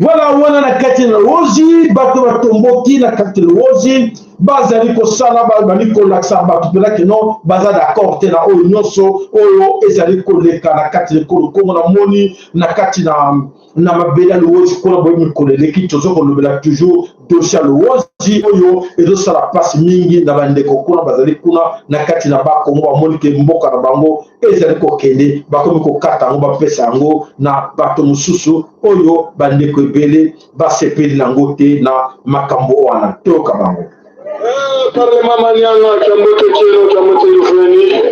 Voilà, wana na kati na Luozi, bato batomboki na kati Luozi, bazali kosala, bazali kolakisa bato mpena kino baza d'accord te na oyo nyonso oyo ezali koleka na kati na ekolo Kongo. Namoni na kati na mabele ya Luozi kuna boye, mikolo eleki tozo kolobela toujours dossier ya Luozi oyo ezosala mpasi mingi na bandeko kuna bazali kuna na kati na Bakongo. Bamoni ke mboka na bango ezali kokende, bakomi kokata yango, bapesa yango na bato mosusu oyo bandeko ebele basepeli nango te na makambo wana. Toyoka bango. Parlement Manianga, Kiambote Kieno, Kiambote Lufeni,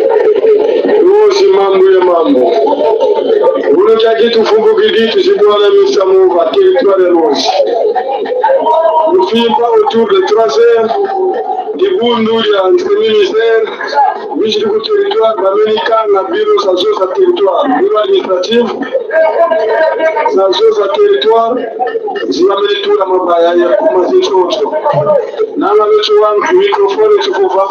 Luozi mambo ya mambo. Unoja kitu fumbo kiditu sibwana misamu va territoire ya Luozi. Lufimba autour de 3 heures, Dibundu ya ministère, Bijili ku territoire, Bamenika na bureau za zo za territoire, bureau administratif za zo za territoire, zibamenitura mabaya ya kuma zichocho. Nanga luchuwa microphone tukuva.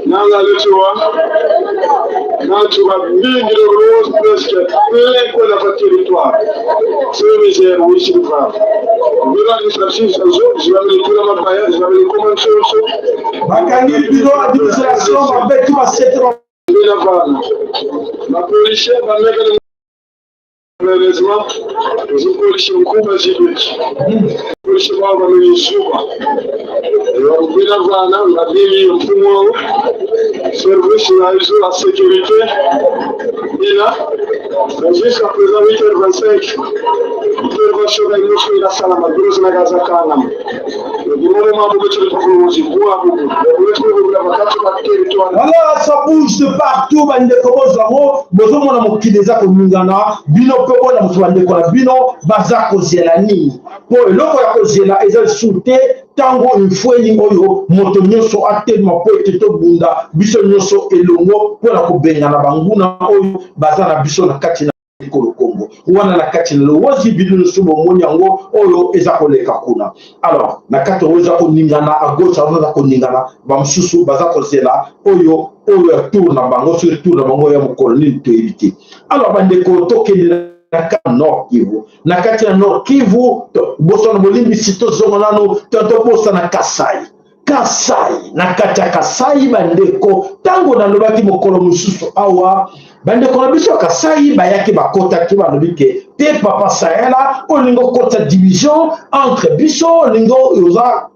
Nanga luchuwa natuka mingi de rose presque plein kwenda pa territoire. Bakangi bureau administration, babeti basete. Malheureusement, ozokolisa nkuba zibiki kolisa bao bameli zuba bakubina vana babili mfumu wao service na biso ya sécurité ina na jusqu'à présent 8h25 intervention na nyonso elasalama grosse na gaza kangama. Voilà, ça bouge de partout, bandeko bozwango, bozomona mokili eza koningana, bino mpe bona moto bandeko na bino baza kozela nini? Mpo eloko ya kozela eza lisusu te ntango mfweni oyo moto nyonso atelema mpo ete tobunda biso nyonso elongo mpo na kobengana banguna oyo baza na biso na kati na ekolo Congo wana na kati na Luozi. Bino nyonso bomoni yango oyo eza koleka kuna. Alors na kati oyo eza koningana à gauche, aza koningana, bamosusu baza kozela oyo oyo ya tour na bango. Soki tour na bango ya mokolo nini toyebi te. Alors bandeko, tokende na kati Nord Kivu. Na kati ya Nord Kivu, bosana bolimbisi, tozonga nano tobosana Kasai. Kasai, na kati ya Kasai, bandeko, ntango nalobaki mokolo mosusu awa, bandeko na biso ya Kasai bayaki, bakotaki, balobi ke te, papa Sayala, olingi okota division entre biso, olingi oza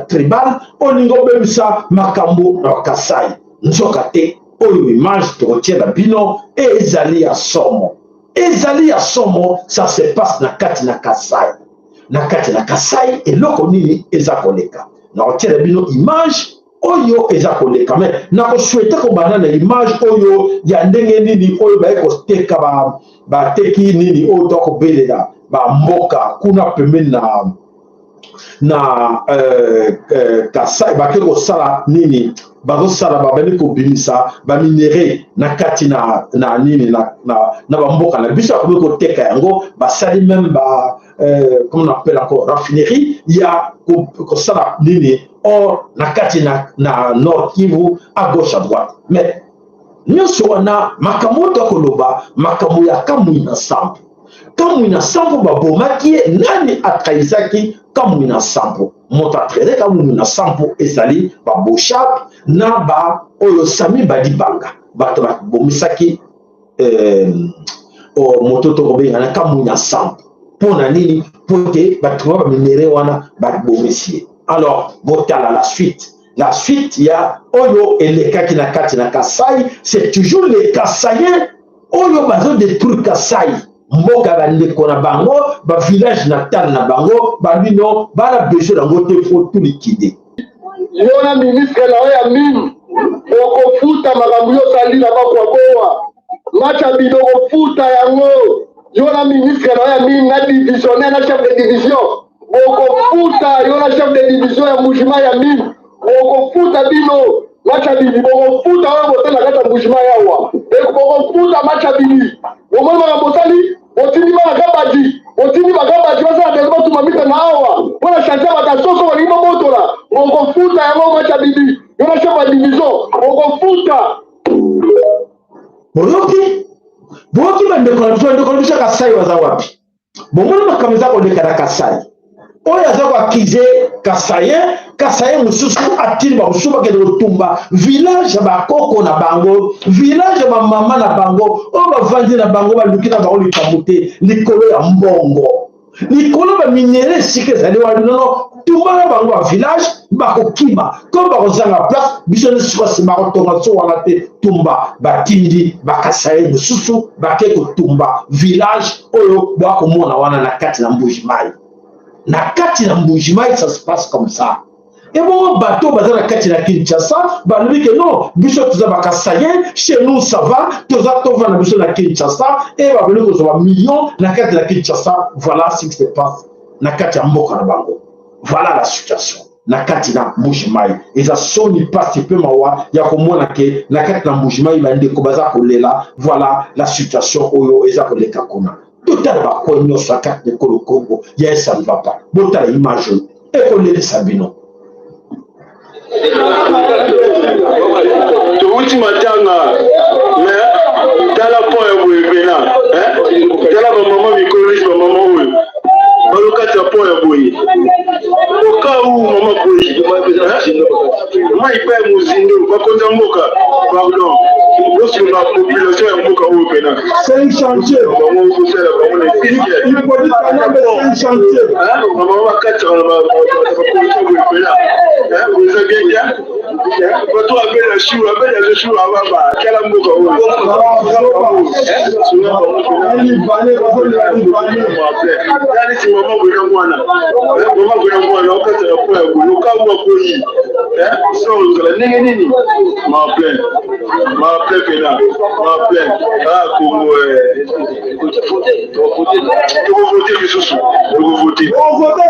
tribal, olingi obebisa makambo na Kasai. Nzoka te, oyo image tokotiela bino ezali ya somo, ezali ya somo. Ça se passe na kati na Kasai. Na kati na Kasai, eloko nini eza koleka? Nakotiela bino image oyo eza koleka, mais nakosouhaiter kobanda na image oyo ya ndenge nini oyo baye koteka, bateki nini oyo tokobelela bamboka kuna pembeni na Kasai. Bake kosala nini? Bazosala, babandi kobimisa baminerais na kati na nini na bamboka na biso. Akomi koteka yango, basali même ba comment on appelle encore, raffinerie ya kosala nini, or na kati na Nord Kivu, à gauche, à droite. Mais nyonso wana, makambo oyo tokoloba, makambo ya Kamwina Nsapu. Kamwina Nsapu babomaki ye. Nani atrahisaki Kamwina Nsapu? Moto atrahise Kamwina Nsapu ezali baboshap na ba oyo Sami Badibanga. Bato babomisaki moto tokobenga na Kamwina Nsapu mpo na nini? Mpo te bato baminerais wana babomisi ye. Alors botala la suite, la suite ya oyo elekaki na kati na Kasai. C'est toujours les Kasaïens oyo bazodétruire Kasai, mboka ya bandeko na bango, bavillage natal na bango. Babino bana besoin yango te, faut tout liquider. Yo na ministre na yo ya mine, okofuta makambo yo osali na bakwakowa match bino, okofuta yango. Yo na ministre na yo ya mine, na divisionnaire, na chef de division, bokofuta. Yo na chef de division ya Mbujimayi ya mine, bokofuta. Bino match abili, bokofuta. Oyo bosali na kati ya Mbujimayi awa, bokofuta. Match abili, bomoni makambo bosali. Botindi bana Kabadi, botindi bakabadi basala dezo, batuma mita na awa mpona chantier. Bato soso balingi babotola, bokofuta yango. Match abili, yo na chef ya division, bokofuta. Boyoki, boyoki bandeko na biso, bandeko na biso ya Kasai baza wapi? Bomoni makambo eza koleka na Kasai. Oyo aza koaccuser Kasaïen, Kasaïen mosusu atindi bamosusu bakende kotumba village ya bakoko na bango, village ya bamama na bango oyo bavandi na bango, baluki na bango likambo te, likolo ya mbongo, likolo baminerais esika ezali wana. Nono tumba na bango bavillage, bakokima comme bakozanga place. Biso nyonso sikoyo nsima kotonga so wana te, tumba. Batindi bakasaye mosusu bake kotumba village oyo bakomona wana na kati na Mbuji-Mayi. Na kati na Mbuji-Mayi, ça se passe comme ça. Ebongo bato baza na kati na Kinshasa balobi ke non, biso toza bakasaïens, chez nous ça va, toza tovanda biso na Kinshasa e babeli kozwa bamillion na kati na Kinshasa. Voilà ce qui se passe na kati ya mboka na bango. Voilà la situation na kati na Mbuji-Mayi. Eza soni, mpasi mpe mawa ya komona ke na kati na Mbuji-Mayi bandeko baza kolela. Voilà la situation oyo eza koleka kuna. Totala bacoin nyonso ya kati na ekolo Congo ya, ça ne va pas. Botala image oyo ekolelisa bino. Towuti matanga, mais tala po ya boye pena, tala bamama mikolo, bamama oyo. Population ya mboka oyo pena. Cinq chantiers. Bango kosala bango na esika. Hippolyte Kanambe cinq chantiers. Bango bakataka na bapolisi boye pena. Boza bien te. Bato abela shuru abela shuru ababa tala mboka oyo. Neti mama boye na mwana. Mama boye na mwana okataka po ya boye okabwa boyi. So ozala ndenge nini? Ma plein. Ma plein pena. Ma plein. Ah Congo eh. Tokovote lisusu. Tokovote. Ovote.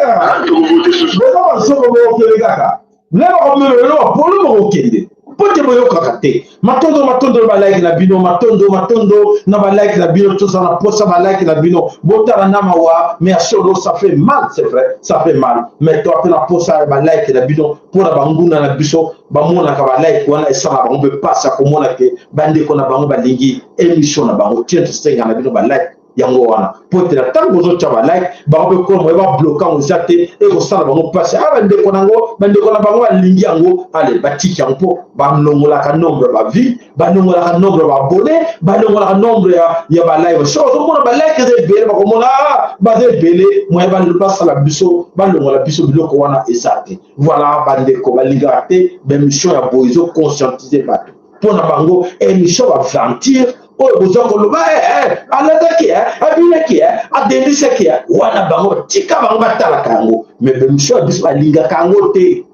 Tokovote susu. Boza basoko bokokende kaka. Lelo bakomema lelo bapolo bokokende. Mpo te boyokaka te. Matondo matondo na balike na bino, matondo matondo na balike na bino, tozala na posa balike na bino. Botala na mawa, mais ya solo ça fait mal, c'est vrai, ça fait mal. Mais toa mpe na posa ya balike na bino mpo na banguna na biso bamonaka balike wana esala bango mpe mpasi ya komona ke bandeko na bango balingi emission na bango. Tiens, tosenga na bino balike yango wana mpo ete na ntango bozotya balike bango mpe kolo moye babloka yango eza te ekosala bango mpasi. A bandeko na yango, bandeko na bango balingi yango, ale batiki yango mpo balongolaka nombre ya bavie, balongolaka nombre ya baabone, balongolaka nombre ya balive. Soki ozomona balike eza ebele, bakomona ah, baza ebele, moye basala biso balongola biso biloko wana eza te. Voilà, bandeko balingaka te baemission ya boye ezoconscientise bato. Mpo na bango emission baventure oyo boza koloba eh, eh, alataki eh, abinaki eh, adendisaki eh, wana bango tika bango batalaka yango. Me baemission ya biso balingaka yango te,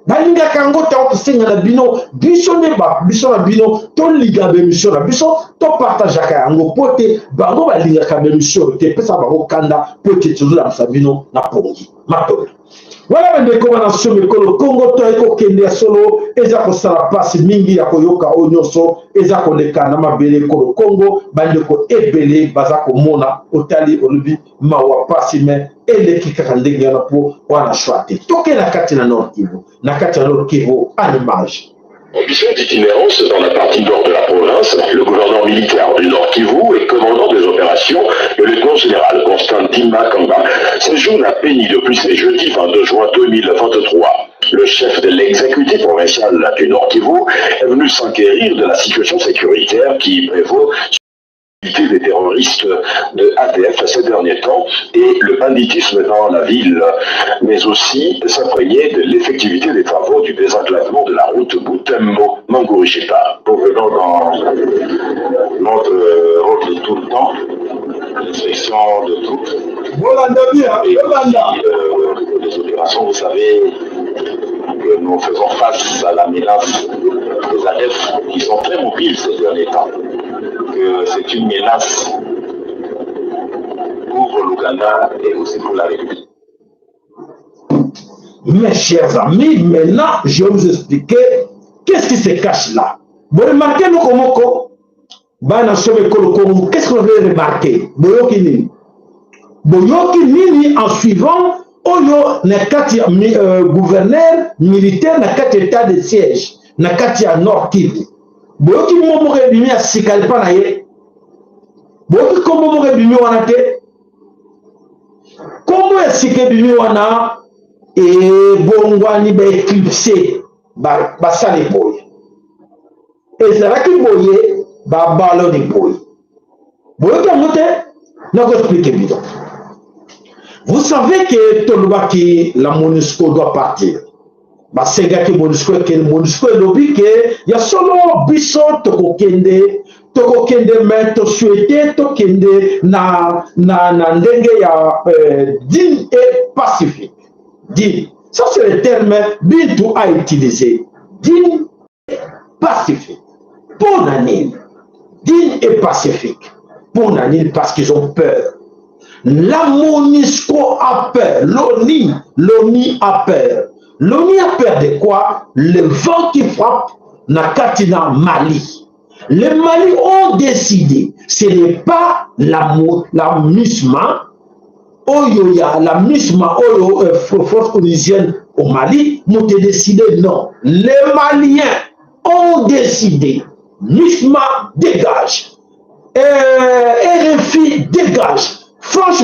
balingaka yango ntango tosenga na bino, biso nde biso na bino tolinga baemission na biso, topartageaka yango mpo te bango balingaka baemission te, epesa bango kanda mpo te tozolakisa bino na pongi. Matondo wana bandeko bana so mikolo Kongo to ekokende ya solo eza kosala mpasi mingi ya koyoka oyo nyonso eza koleka na mabele ekolo Kongo. Bandeko ebele baza komona, otali olobi mawa mpasi, me eleki kaka ndenge wana mpo wana shwa te. Toke na kati na Nord Kivu, na kati ya Nord Kivu en image. En mission d'itinérance dans la partie nord de la province, le gouverneur militaire du Nord Kivu et commandant des opérations, le lieutenant général Constant Ndima Kamba, séjourne à Beni depuis ce jeudi 22 juin 2023. Le chef de l'exécutif provincial du Nord Kivu est venu s'enquérir de la situation sécuritaire qui prévaut des terroristes de ADF ces derniers temps et le banditisme dans la ville, mais aussi s'imprégner de l'effectivité des travaux du désenclavement de la route Butembo-Mangurujipa. Nous venons dans notre rôle de tout le temps, l'inspection de troupes. Et aussi, les opérations, vous savez que nous faisons face à la menace des ADF qui sont très mobiles ces derniers temps. Que c'est une menace pour l'Ouganda et aussi pour la République. Mes chers amis, maintenant, je vais vous expliquer qu'est-ce qui se cache là. Vous remarquez nous comment bana sobe kolo Congo, qu'est-ce que vous avez remarqué? Boyoki nini? Boyoki nini en suivant oyo na kati ya gouverneur militaire na kati état de siège na kati ya Nord Kivu. Boyoki moko ebimi ya sika epa na ye. Boyoki kombo moko ebimi wana te. Kombo ya sika ebimi wana ebongwani ba éclipse basali boye. Ezalaki boye babaloni boye. Boyoki yango te, nako expliquer bino. Vous savez que tolobaki la MONUSCO doit partir. Basengaki MONUSCO ekende, MONUSCO elobi ke ya solo biso tokokende, tokokende mais tosouhaite tokende na ndenge ya digne et pacifique. Digne. Ça c'est le terme Bintu a utilisé. Digne et pacifique. Pour nini? Digne et pacifique. Pour nini? Parce qu'ils ont peur. La MONUSCO a peur. L'ONU a peur. L'ONU a peur de quoi? Le vent qui frappe na Katina Mali. Les Mali ont décidé, ce n'est pas la MISMA, oyo ya la MISMA, oyo force onusienne au Mali, m'ont décidé non. Les Maliens ont décidé, MISMA dégage, RFI dégage, France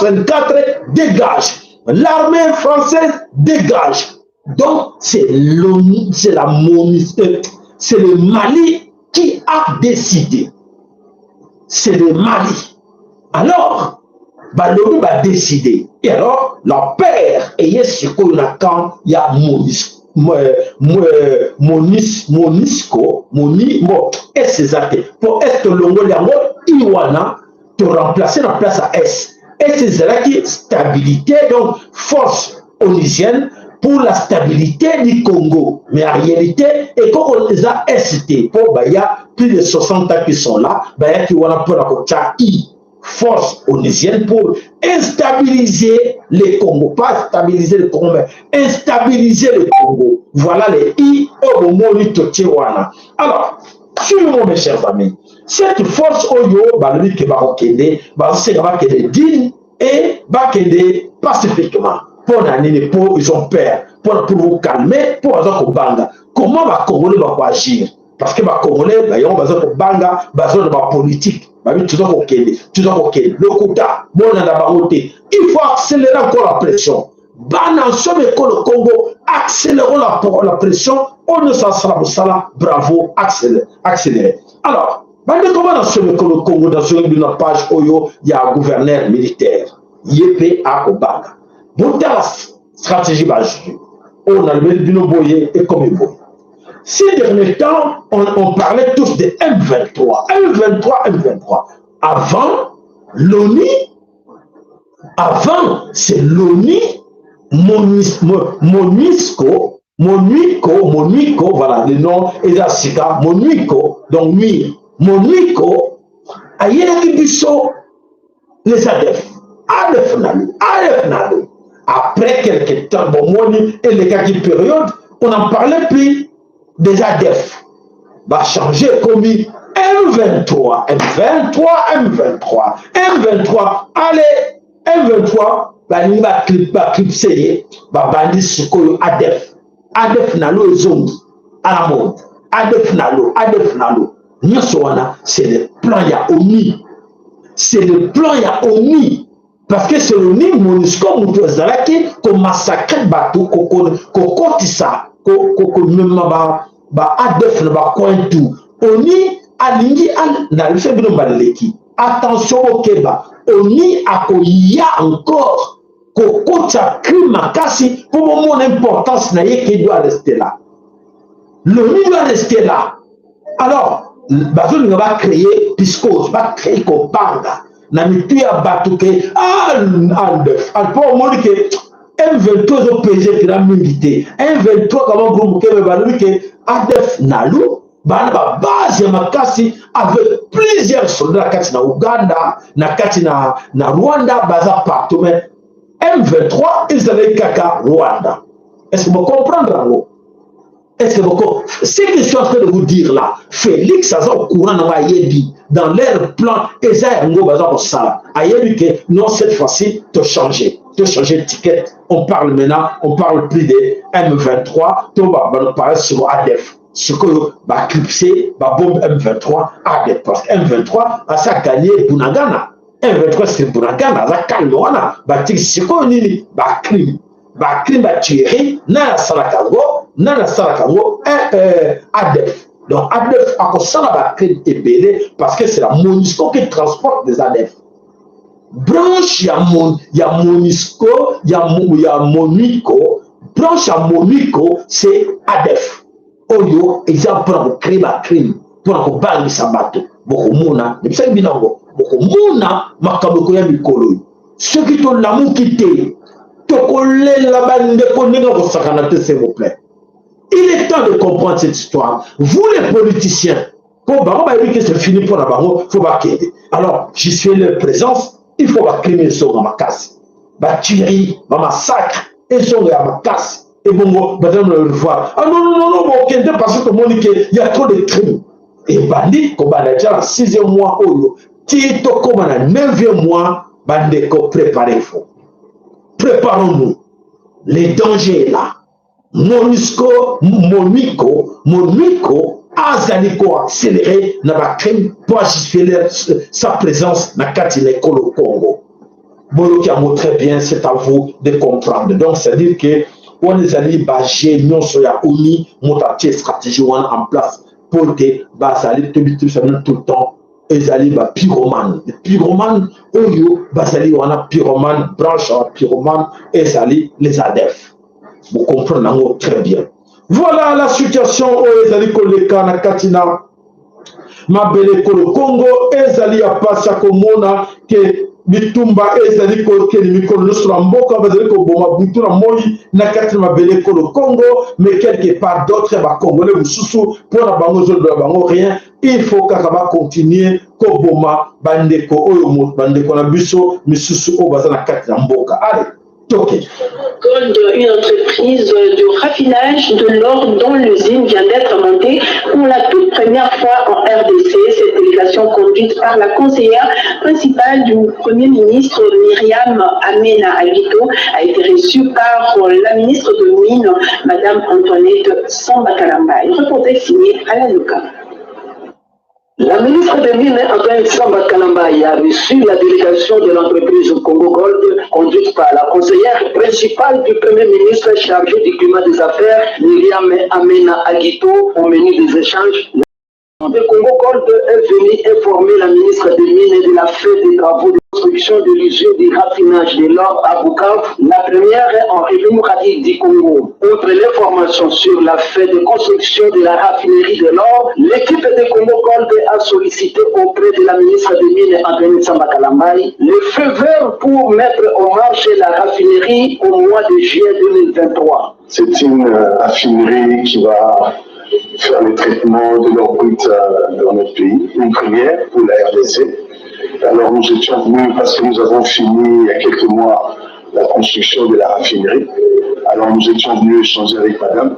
24 dégage, l'armée française dégage. Donc c'est l'ONU, c'est la MONUSCO, c'est le Mali qui a décidé. C'est le Mali. Alors, balobi badécide. Et alors, la père eye sikoyo na camp ya Monisco. Monis, Monisco, Moni, bon, S eza te. Po S tolongoli yango, I wana, to remplacer na place ya S. S ezalaki stabilité, donc force onusienne pour la stabilité du Congo. Mais en réalité, ekoko eza S te, po baya plus de 60 ans qui sont là, bayaki wana mpona kotia I, force onusienne pour instabiliser le Congo. Pas stabiliser le Congo, mais instabiliser le Congo. Voilà les I oyo bomoni totie wana. Alors, suivez-moi, mes chers amis. Cette force oyo balobi ke bakokende, bazosenga bakende digne et bakende pacifiquement. Mpo na nini? Mpo ils ont peur. Mpo pour vous calmer, mpo baza kobanga. Comment Bacongolais bakoagir? Parce que Bacongolais bayango baza kobanga, baza na bapolitique. Babi toza kokende, toza kokende. Lokuta, bolanda bango te. Il faut accélérer encore la pression. Bana nsomi ekolo Congo, accélérons la pression. Oyo nyonso asala mosala, bravo, accéléré, accéléré. Alors, bandeko bana nsomi ekolo Congo, nazongi bino na page oyo ya gouverneur militaire. Ye mpe akobanga. Botala stratégie bazwi. Oyo nalobeli bino boye, ekomi boye. Ces derniers temps, on parlait tous de M23, M23, M23. Avant, l'ONU, avant, c'est l'ONU, MONUSCO, MONUCO, MONUCO, voilà, le nom eza sika, MONUCO, donc mi, MONUCO, ayelaki biso les ADF, ADF Nalu, ADF Nalu. Après quelques temps, bon, moni, elekaki période, on n'en parlait plus des ADF. Ba changer comme M23, M23, M23, M23, allez, M23, balingi baclipse ye, babandi sikoyo ADF. ADF Nalu ezongi à la mode. ADF Nalu, ADF Nalu. Nyonso wana, c'est le plan ya ONU. C'est le plan ya ONU. Parce que c'est l'ONU, MONUSCO, moto azalaki komassacre bato, kokotisa, komema ba ADF na bacoin tout. ONU alingi nalobisa bino baleleki. Attention, okeba. ONU akoya encore kokotisa crime makasi mpo bomona importance na ye ke doit rester là. L'ONU doit rester là. Alors, bazolinga bacréer psychose, bacréer kobanga na mitu ya bato ke ADF. Mpo omoni ke M23 ezopese mpena mingi te. M23 kama groupe moke, balobi ke ADF Nalu bana babase ya makasi avec plusieurs soldats na kati na Uganda, na kati na Rwanda, baza partout. Mais M23 ezalaki kaka Rwanda. Est-ce que vous comprendre yango? Est-ce que beaucoup, ce que je suis en train de vous dire là, Félix aza au courant na ayebi dans leur plan eza yango baza kosala. Ayebi que non, cette fois-ci, to changer, to changer ticket. On parle maintenant, on parle plus de M23, to ba ba parler sur ADF. Sikoyo baclipse babombe M23 ADF parce que M23 asa gagné Bunagana. M23 c'est Bunagana, aza calme wana, batiki sikoyo nini bacrime. Bacrime, batuerie, nani asalaka yango? Nani asalaka yango? ADF. Donc ADF akosala bacrime ebele parce que c'est la MONUSCO qui transporte des ADF. Branche ya MONUSCO, ya MONUCO, branche ya MONUCO, c'est ADF. Oyo eza mpona kocréer bacrime, mpona kobangisa bato. Bokomona, nebisaki bino yango, bokomona makambo ekoya mikolo oyo. Soki tolamuki te, tokolela bandeko ndenge kosakana te. S'il vous plaît, il est temps de comprendre cette histoire, vous les politiciens, po bango bayebi que c'est fini mpona bango, faut bakende. Alors justifier leur présence, il faut bacrime ezonga makasi, batuerie, bamassacre ezonga ya makasi. Ebongo bazali na revoir. Ah non, non, non, non, bokende parce que tomoni ke y a trop de crimes. Ebandi kobanda déjà na sixième mois oyo ti tokóma na neuvième mois. Bandeko, préparez-vous, préparons-nous, le danger est là. MONUSCO, MONUCO, MONUCO azali koaccélérer na bacrime mpo ajustifier sa présence na kati na ekolo Congo. Boyoki yango très bien, c'est à vous de comprendre. Donc c'est à dire que wana ezali baje nyonso ya ONU. Moto atie stratégie wana en place mpo te bazali tobitibisa bino tout le temps. Ezali ba pyromane, pyromane oyo bazali wana, pyromane branche ya pyromane ezali les ADF. Vous comprenez yango très bien. Voilà la situation oyo ezali koleka na kati na mabele ekolo Congo. Ezali ya pasi ya komona ke bitumba ezali kokende mikolo nyonso na mboka, bazali koboma butu na moi na kati na mabele ekolo Congo, mais quelque part d'autres bacongolais mosusu, mpo na bango ezolobela bango rien. Il faut kaka bacontinue koboma bandeko oyo, bandeko na biso misusu oyo baza na kati na mboka. Allez, toke. Gold, une entreprise de raffinage de l'or dont l'usine vient d'être montée pour la toute première fois en RDC. Cette délégation conduite par la conseillère principale du Premier ministre Myriam Amena Agito a été reçue par la ministre de Mines, Madame Antoinette Samba Kalamba. Une reportage signé à la Luka. La ministre des Mines, Antoine Samba Kalamba, a reçu la délégation de l'entreprise Congo Gold, conduite par la conseillère principale du Premier ministre chargé du climat des affaires, Myriam Amena Agito, au menu des échanges. De Congo Gold est venue informer la ministre des Mines de la fin des travaux de construction de l'usine de raffinage de l'or à Bukavu, la première en République du Congo. Outre l'information sur la fin de construction de la raffinerie de l'or, l'équipe de Congo Gold a sollicité auprès de la ministre des Mines, Antoine Samba Kalambay, le feu vert pour mettre en marche la raffinerie au mois de juillet 2023. C'est une raffinerie qui va faire le traitement de l'or brut dans notre pays, une première pour la RDC. Alors nous étions venus parce que nous avons fini il y a quelques mois la construction de la raffinerie. Alors nous étions venus échanger avec madame.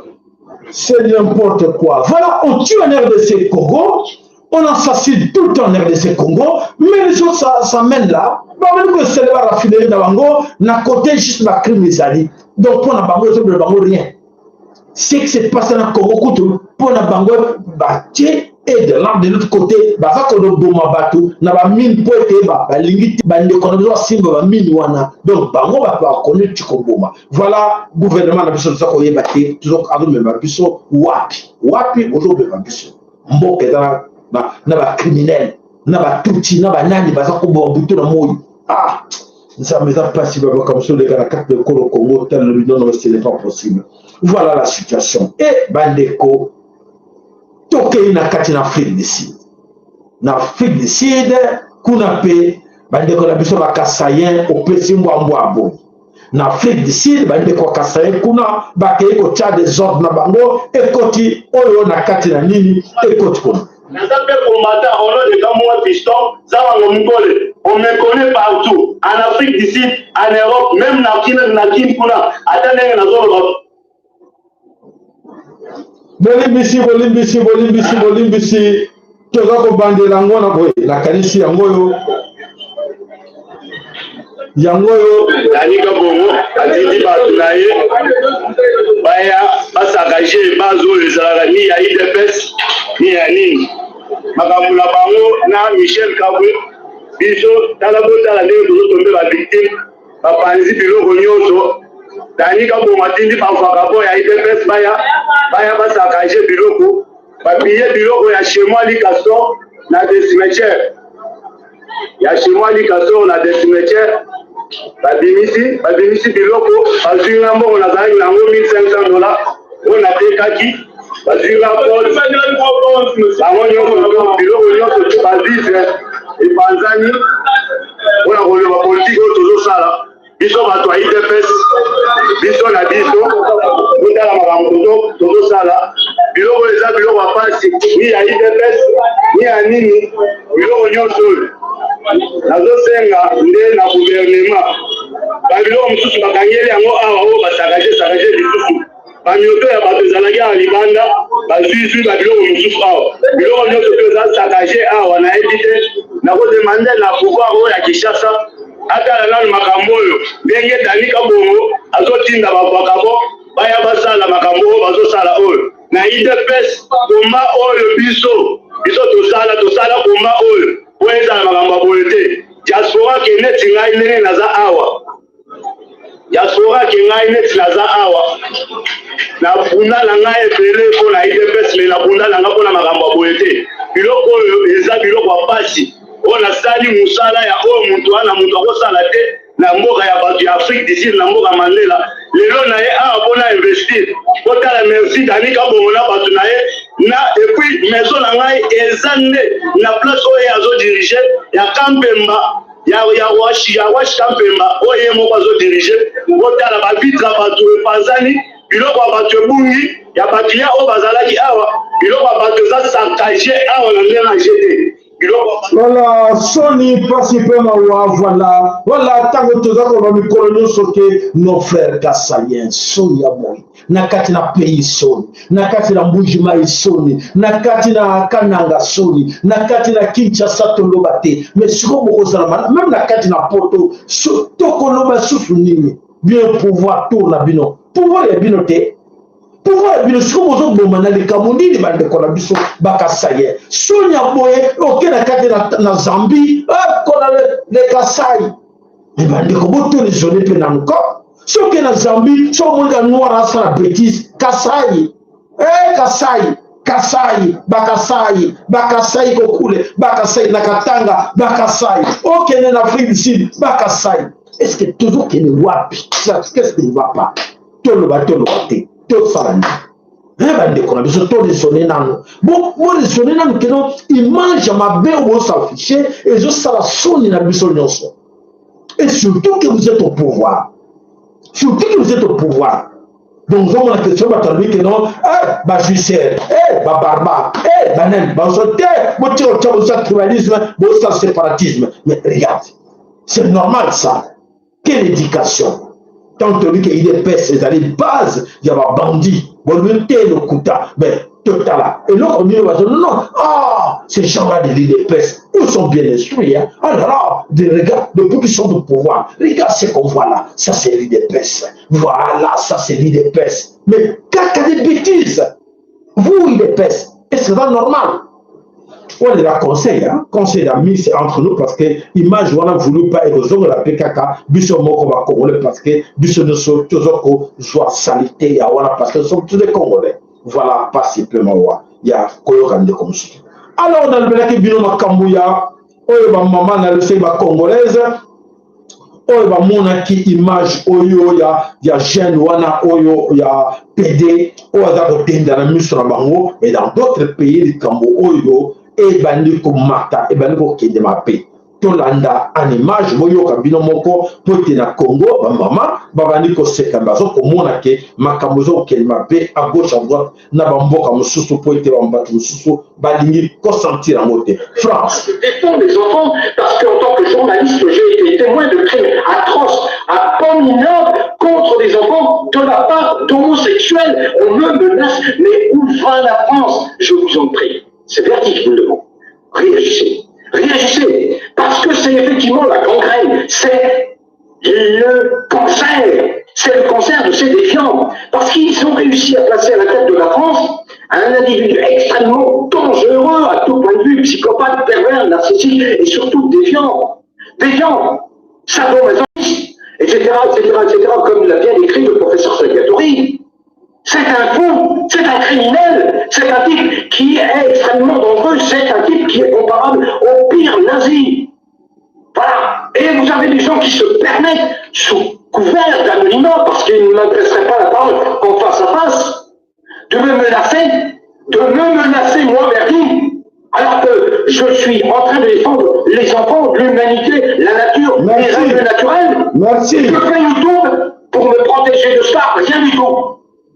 C'est n'importe quoi. Voilà, on tue en RDC Congo, on assassine tout le temps en RDC Congo, mais les autres, ça, ça mène là. Bah, on c'est la raffinerie na bango, na côté juste ba crime ezali. Donc pour na bango, ils bango rien. Ce qui s'est passé na Congo kutu, pour na bango batie et de l'un de l'autre côté baza koboma bato na bamine mpo ete balingi te bandeko na biso basimba bamine wana. Donc bango bato bakoni ti koboma. Voilà, gouvernement na biso toza koyeba te azomema biso wapi, wapi ozomema biso. Mboka eza na bacriminel, na batutsi, na banani baza koboma butu na moi. Ah Nzambe, eza mpasi. Babaka mosusu oleka na kati na ekolo Congo, tala, non, non, ce n'est pas possible. Voilà la situation. E bandeko, tokei na kati na Afrique du Sud. Na Afrique du Sud kuna mpe, bandeko na biso bakasayen opesi mbwambwa boye. Na Afrique du Sud, bandeko ya Kasayen kuna bakei kotia desordre na bango, ekoti oyo na kati na nini, ekoti kuna. Naza mpe combattant au nom de Kamwa Fiston Zawango Mukole. On me connaît partout, en Afrique du Sud, en Europe, même na Kin, na Kin kuna. Ata ndenge nazoloba. Bolimbisi, bolimbisi, bolimbisi, bolimbisi. Toza kobandela yango na boye. Nakanisi yango oyo, yango oyo. Dani Kabongo atindi bato na ye baya basaccager base oyo ezalaka ni ya UDPS ni ya nini, makambo na bango na Michel Kabwe. Biso tala, botala ndenge tozotombe bavictime, bapanzi biloko nyonso. Dani Kabongo atindi bavagabond ya UDPS baya basaccager biloko, bapiller biloko ya chez moi Likaso na de cimetière, ya chez moi Likaso na de cimetière. Babimisi biloko, bazwi nga mbongo nazalaki nango, 1500 $, oyo natekaki. Bazwi nga bango nyonso, biloko nyonso to bavivre epanzani. Mpona koloba politike oyo tozosala biso bato ya UDPS, biso na biso, botala makambo tozosala. Biloko eza biloko ya pasi, ni ya UDPS ni ya nini, biloko nyonso oyo. Nazosenga nde na gouvernement, babiloko mosusu bakangeli yango awa oyo basaccager saccager lisusu, bamioto ya bato ezalaki awa libanda, bazwizwi babiloko mosusu awa. Biloko nyonso mpe eza saccagé awa, nayebi te. Nakodemander na pouvoir oyo ya Kinshasa atala nanu makambo oyo, ndenge Dani Kabongo azotinda bavagabond baya basala makambo oyo bazosala oyo na UDPS. Komba oyo biso tosala komba oyo po ezala makambo ya boye te. Diaspora ke neti ngai ndenge naza awa, diaspora ke ngai neti naza awa, nabunda na ngai ebele mpo na UDPS, mais nabunda na ngai mpo na makambo ya boye te. Biloko oyo eza biloko ya pasi oyo nasali mosala ya oyo moto wana moto akosala te na mboka ya bato ya Afrique du Sud, na mboka Mandela. Lelo na ye awa mpo na investir, botala merci Dani Kabongo na bato na ye na epuis maison na ngai eza nde na place oyo ye azodirige ya Kampemba ya ya washi ya washi Kampemba oyo ye moko azodirige. Botala bavitre ya bato epanzani, biloko ya bato ebungi, ya baklia oyo bazalaki awa, biloko ya bato eza saccage awa na ndenge na jete. Voilà, soni mpasi mpe mawa. Voilà, voilà, ntango toza koloba mikolo nyonso ke nos frères kasaiens, soni ya boye na kati na pays, soni na kati na Mbuji Mai, soni na kati na Kananga, soni na kati na Kinshasa, toloba te. Mais sikoyo bokozala meme na kati na Poto, tokoloba susu nini? Bien, pouvoir tour na bino, pouvoir ya bino te, pouvoir ya bino. Sikoyo bozoboma na likambo nini bandeko na biso bakasaye? Soni ya boye, oke na kati na, na Zambie, kona le Kasai. Me bandeko, botoresone mpe nanu ko soki na Zambie, soki omoni ka noir asala betise, Kasai, eh, Kasai, Kasai, Bakasai, Bakasai kokule, Bakasai na Katanga, Bakasai okende na Afrique du Sud, Bakasai. Est ce que tozokende wapi? Qu'est ce qui ne va pas? Toloba, toloba te, tosala nini? Bandeko na biso, toresone nano, boresone nano keno image ya mabe oyo bosafishe ezosala soni na biso nyonso. Et surtout que vous êtes au pouvoir, surtout que vous êtes au pouvoir. Donc ozomona question, bato alobi ke non, eh, bajouisseur, eh, babarbare, eh, banani bazo te, botika otya, bosala tribalisme, bosala séparatisme. Mais regarde, c'est normal ça? Quelle éducation? Tant toyebi ke UDPS ezali base ya babandi, bolobi te, lokuta. Mais totala eloko nini bazo. Non, non, ah, ces gens-là de l'UDPS, ils sont bien instruits, hein? Ah là là, de, regarde, depuis qu'ils sont au pouvoir, regarde ce qu'on voit là, ça c'est l'UDPS, voilà, ça c'est l'UDPS. Mais kaka des bêtises, vous UDPS, est-ce que c'est normal? Wana eza conseil, hein? Conseil d'amis, c'est entre nous, parce que image wana voulu pas ekozongola mpe kaka biso moko bacongolais, parce que biso nyonso toza kozwa saleté ya wana, parce que nous sommes tous des Congolais. Voilà, pasi mpe mawa ya koyoka ndeko mosusu. Alors nalobelaki bino makambo ya oyo bamama nalobisaki bacongolaise oyo bamonaki image oyo ya jeune wana oyo ya PD oyo aza kotenda na miso na bango. Mais dans d'autres pays, likambo oyo ebandi komata, ebandi kokende mabe. Tolanda en image, boyoka bino moko, po ete na Congo bamama babandi koseka, bazokomona ke makambo ezokokende mabe à gauche, à droite, na bamboka mosusu, po ete bato mosusu balingi kosentir yango te. France. Défend les enfants parce qu'en tant que journaliste, j'ai été témoin de crimes atroces, abominables contre des enfants de la part d'homosexuels. On me menace, mais où va la France? Je vous en prie. C'est Verdi qui vous le demande. Réagissez. Réagissez. Parce que c'est effectivement la gangrène. C'est le cancer. C'est le cancer de ces défiants. Parce qu'ils ont réussi à placer à la tête de la France un individu extrêmement dangereux à tout point de vue, psychopathe, pervers, narcissique et surtout défiant. Défiant, sadomasochiste, etc., etc., etc., comme l'a bien écrit le professeur Salvatori. C'est un fou, c'est un criminel, c'est un type qui est extrêmement dangereux, c'est un type qui est comparable au pire nazi. Voilà. Et vous avez des gens qui se permettent, sous couvert d'anonymat, parce qu'ils ne m'adresseraient pas la parole en face à face, de me menacer, de me menacer, moi, Verdi, alors que je suis en train de défendre les enfants, l'humanité, la nature, Merci. Les règles naturelles. Merci. Je fais YouTube pour me protéger de ça, rien du tout.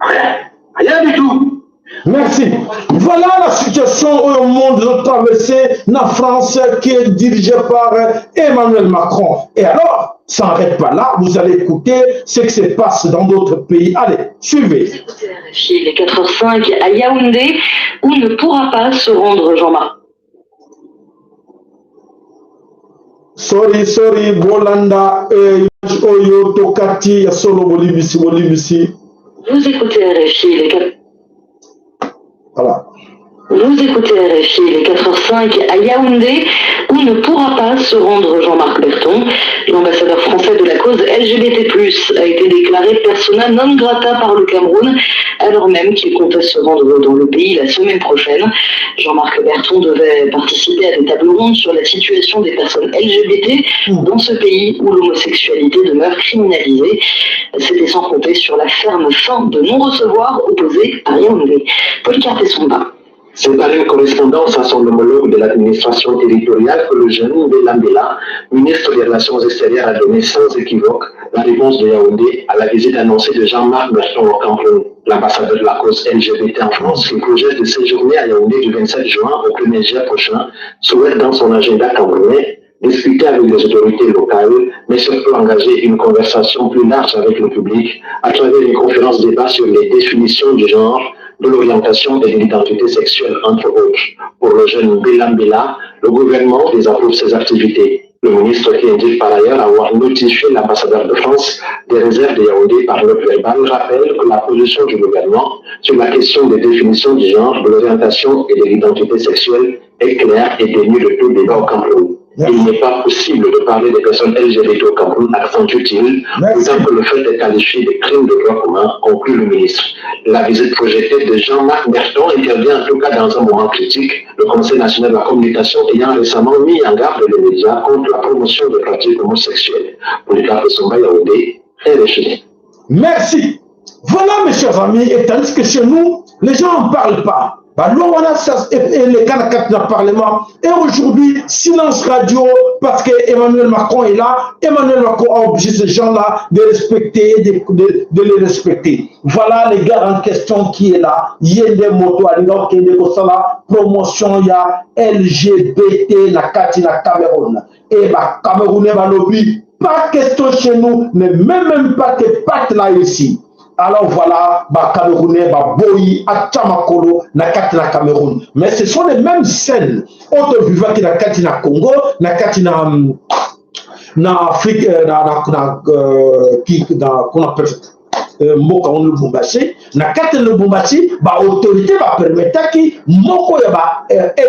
Rien. Rien du tout. Merci. Voilà la situation au monde de traversée, la France qui est dirigée par Emmanuel Macron. Et alors, ça n'arrête pas là, vous allez écouter ce qui se passe dans d'autres pays. Allez, suivez. Il est 4h05 à Yaoundé, où ne pourra pas se rendre Jean-Marc. Sorry, sorry, Bolanda, eh, oyo tokati ya solo, bolimbisi, bolimbisi. Vous écoutez RFI, il est 4 Voilà. Vous écoutez RFI, il est 4h05 à Yaoundé, où ne pourra pas se rendre Jean-Marc Berton. L'ambassadeur français de la cause LGBT+, a été déclaré persona non grata par le Cameroun, alors même qu'il comptait se rendre dans le pays la semaine prochaine. Jean-Marc Berton devait participer à des tables rondes sur la situation des personnes LGBT dans ce pays où l'homosexualité demeure criminalisée. C'était sans compter sur la ferme fin de non-recevoir opposée à Yaoundé. Polycarpe Essomba. C'est par une correspondance à son homologue de l'administration territoriale que le jeune Mbela, ministre des Relations extérieures, a donné sans équivoque la réponse de Yaoundé à la visite annoncée de Jean-Marc Berton au Cameroun. L'ambassadeur de la cause LGBT en France, qui projette de séjourner à Yaoundé du 27 juin au 1er juillet prochain, souhaite dans son agenda camerounais discuter avec les autorités locales, mais surtout engager une conversation plus large avec le public à travers une conférence débat sur les définitions du genre, de l'orientation et de l'identité sexuelle, entre autres. Pour le jeune Bela, le gouvernement désapprouve ses activités. Le ministre qui indique par ailleurs avoir notifié l'ambassadeur de France des réserves de Yaoundé par note verbale rappelle que la position du gouvernement sur la question des définitions du genre, de l'orientation et de l'identité sexuelle est claire et dénuée de tout débat au Cameroun. Il n'est pas possible de parler des personnes LGBT au Cameroun, accentue-t-il, d'autant que le fait est qualifié de crime de droit commun, conclut le ministre. La visite projetée de Jean-Marc Berton intervient en tout cas dans un moment critique, le Conseil national de la communication ayant récemment mis en garde les médias contre la promotion des pratiques homosexuelles. Polycarpe Somba Yaoundé, RFI. Merci. Voilà, mes chers amis, et tandis que chez nous, les gens n'en parlent pas. Bah, loi wana eleka na kati na parlement et aujourd'hui silence radio parce que Emmanuel Macron est là. Emmanuel Macron a obligé ces gens-là de respecter, de les respecter. Voilà les gars en question qui est là. Ye nde moto alinga okende kosala promotion ya LGBT na kati na Cameroun. Et ba Camerounais balobi pas question chez nous, ne mets même pas tes pattes là ici. Alors voilà, ba Camerounais, ba boyi, atia makolo, na kati na Cameroun. Mais ce sont les mêmes scènes. Oyo tovivaki na kati na Congo, na kati na, na Afrique, na, na, na, qui, na, qu'on appelle, mboka wana Lubumbashi. Na kati ya Lubumbashi, ba autorité ba permettaki moko ya ba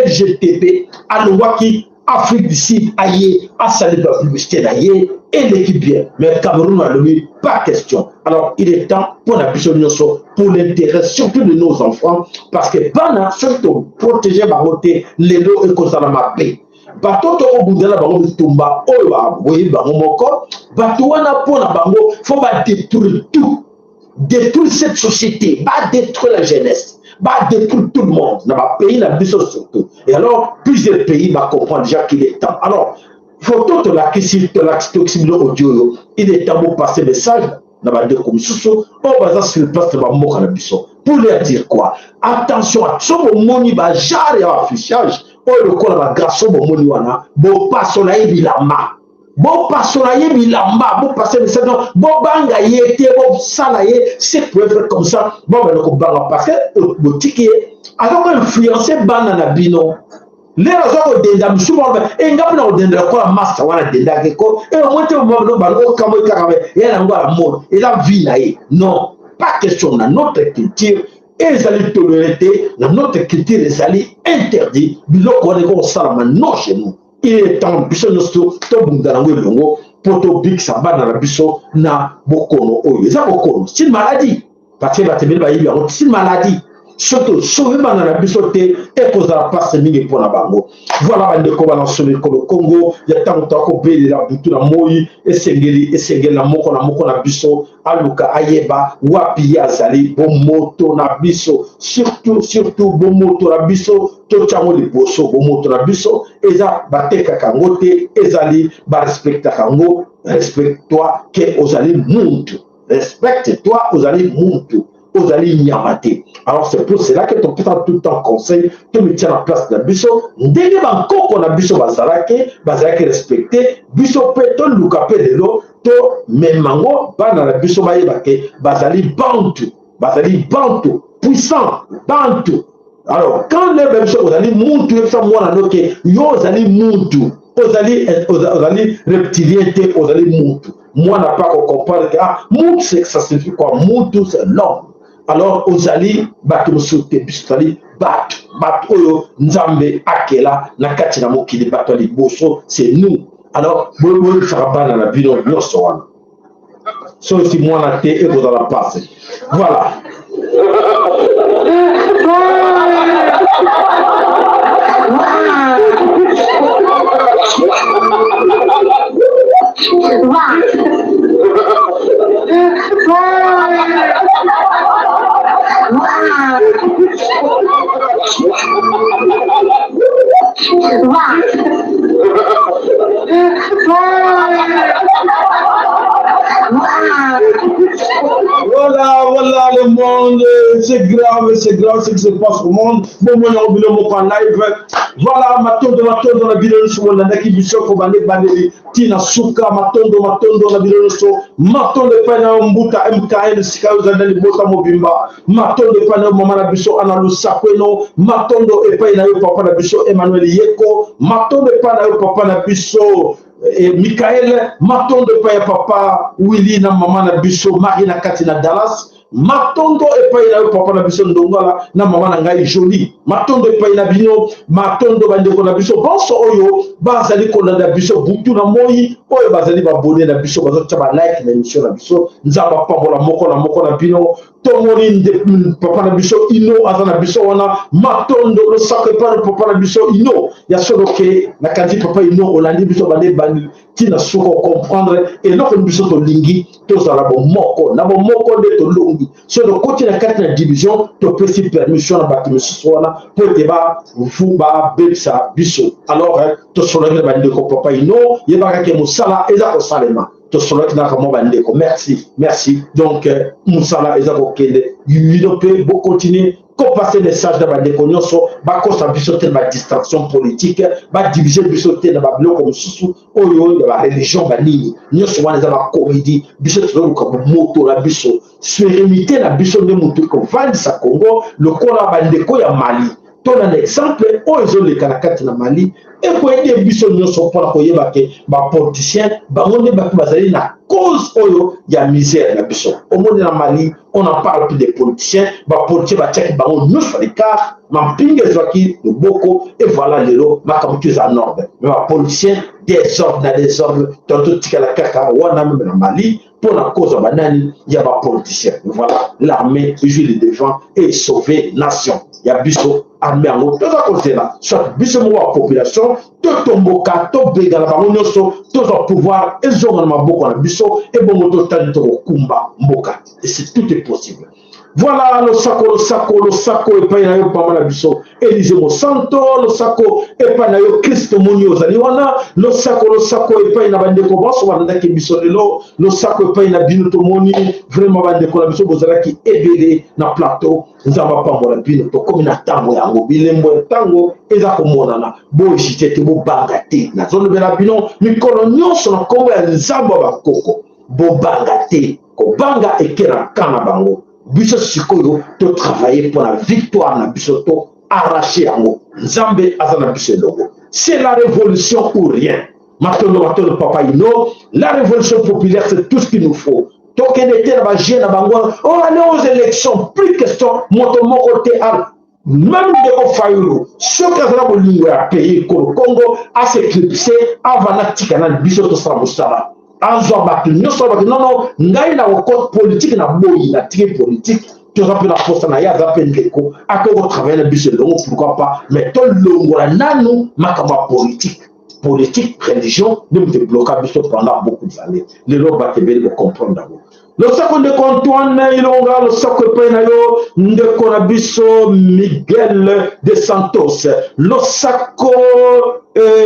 LGTB alongwaki Afrique du Sud aye asali ba publicité na ye eleki bien, mais Cameroun alobi pas question. Alors il est temps pour na biso nyonso, pour l'intérêt surtout de nos enfants, parce que bana soki toprotéger bango te lelo ekozala mabe. Bato tokobundela bango bitumba oyo baboyi bango moko, bato wana mpo na bango faut badétruire tout, détruire cette société, badétruire la jeunesse, badétruire tout le monde na bapays na biso surtout. Et alors plusieurs pays bacomprendre déjà qu'il est temps. Alors photo tolakisi, tolakisi, tokisi bino audio oyo, il est temps bopasser message na bandeko mosusu oyo baza sur place na bamboka na biso pour leur dire quoi? Attention, so bomoni bagenre ya baaffichage oyo lokola bagarçon bomoni wana, bopasola ye bilamba, bopasola ye bilamba, bopase message, bobanga ye te, bosala ye c'est pour être comme ça, bobanda kobanga parce que botiki ye aza koinfluence bana na bino. Lelo aza kodenda mosusu baloba e nga mpona kodenda lokola master wana adendaki ko e omoi te okamoi kaka ya nango ya mode eza vie na ye. Non, pas question. Na notre culture ezali toléré te, na notre culture ezali interdit biloko wana ekokosalama. Non, chez nous il est temps biso nyonso tobunda nango elongo mpo tobikisa bana na biso na bokono oyo eza bokono, c'est une maladie, parce que bato ebele bayebi yango, c'est une maladie. Soki tosauve bana na biso te, ekozala mpasi mingi mpona bango. Voilà, bandeko bana ekolo Kongo ya ntango toakobelela butu na moi, esengeli esengeli na moko na moko na biso aluka ayeba wapi ye azali. Bomoto na biso surtout, surtout bomoto na biso, totyango liboso. Bomoto na biso eza batekaka yango te, ezali barespectaka yango. Respecte toi ke ozali muntu, respecte toi, ozali muntu, ozali nyama te. Alors c'est pour cela que topesa tout le temps conseil, tomitia na place na biso ndenge bankoko na biso bazalaki, bazalaki respecte. Biso mpe toluka mpe lelo tomema yango, bana na biso bayeba ke bazali bantu, bazali bantu puissant, bantu. Alors quand lebe biso ozali muntu, yebisa mwana no ke yo ozali muntu, ozali ozali reptilien te, ozali muntu. Mwana pa kocomprendre ke ah, muntu, ça signifie quoi? Muntu, c'est l'homme. Alors ozali bato mosusu te, biso tozali bato. Bato oyo Nzambe akela na kati na mokili, bato ya liboso, c'est nous. Alors, boyebisaka bana na bino nyonso wana. Soki mwana te ekozala mpasi. Voilà. Voilà, voilà le monde, c'est grave, c'est grave ce qui se passe au monde. Bon, moi, on moko en live. Voilà, matondo, matondo na bino nyonso bolandaki biso kobanda ebandeli ti na suka. Matondo, matondo na bino nyonso. Matondo epai na yo Mbuta MKL, sika yo ozali na libota mobimba. Matondo epai na yo mama na biso Ana Lusakweno. Matondo epai na yo papa na biso Emmanuel Yeko. Matondo epai na yo papa na biso Michael. Matondo epai ya papa Willy na mama na biso Marie na kati na Dallas. Matondo epai na yo papa na biso Ndongala na mama na ngai Jolie. Matondo epai na bino, matondo bandeko na biso bonso oyo bazali kolanda biso butu na moi, oyo bazali babone na biso, bazotia ba like na émission na biso. Nzambe apambola moko na moko na bino. Tomoni nde papa na biso Ino aza na biso wana. Matondo losako epai na papa na biso Ino ya solo ke nakanisi papa Ino olandi biso bande bandi tina suka comprendre eloko ni biso tolingi tozala bomoko na bomoko nde tolongi. Soki tokoti na kati na division, topesi permission na bato mosusu wana mpo ete bavu babebisa biso. Alors tosololaki na bandeko papa Ino, yebaka ke mosala eza kosalema. Tosololaki na kamwa bandeko, merci, merci. Donc mosala eza kokende, bino mpe bokontinue kopase message na bandeko nyonso, bakosa biso te na badistraction politique, badivise biso te na babiloko mosusu oyo ya bareligion banini nyonso wana eza bakomedi. Biso tozoluka bomoto na biso, sérénité na biso nde moto ekovandisa Congo lokola bandeko ya Mali. To na exemple oyo ezoleka na kati na Mali ekoyede biso nyonso mpona koyeba ke bapoliticien bango nde bato bazali na cause oyo ya misère na biso. Omoni na Mali, on en parle plus des politiciens. Bapoliticien batiaki bango nyonso à l'écart, mampinga ezwaki loboko et voilà lelo makambo tu eza en ordre. Mais bapoliticien désordre na désordre, to totikala kaka wana meme na Mali mpo na cause ya banani ya bapoliticien. Voilà, l'armée joue le devant et sauver nation ya biso. Armée yango toza kozela, soit biso moko ya population totomboka, tobengana bango nyonso, tozwa pouvoir ezonga na maboko na biso, ebongo totali tokokumba mboka. Et c'est tout est possible. Voilà, losako, losako, losako epai na yo mama na biso Elise Mosanto, losako epai na yo Kristo Moni ozali wana, losako, losako epai na bandeko banso balandaki biso lelo, losako epai na bino. Tomoni vraiment bandeko na biso bozalaki ebele na plateau. Nzambe apambola bino. Tokomi na ntango yango, bilembo ya ntango eza komonana. Bohésite te, bobanga te. Nazolobela bino mikolo nyonso na nkombo ya Nzambe ya bakoko, bobanga te. Kobanga ekela ka na bango. Biso sikoyo totravaille mpo na victoire na biso, to arrache yango. Nzambe aza na biso elongo. C'est la révolution ou rien. Matondo, matondo papa Ino. La révolution populaire, c'est tout ce qu'il nous faut. Tokende te na baje na bango, oh, aller aux élections, plus question. Moto moko te, même ndeko Fayulu, soki azala bolingo ya pays ekolo Congo, aseclipse avanda, tika nani biso tosala mosala, azwa bato nyonso bato. Nono, ngai na kokota politike na boyi, natiki politike. Toza mpe na posa na ye, aza mpe ndeko, akoki kotravaille na biso elongo, pourquoi pas. Mais tolongola nanu makambo ya politike. Politique, religion nde moto ebloka biso pendant beaucoup d'années. Lelo bato ebele bocomprendre yango. Losako ndeko Antoine Ilonga, losako epai na yo ndeko na biso Miguel de Santos, losako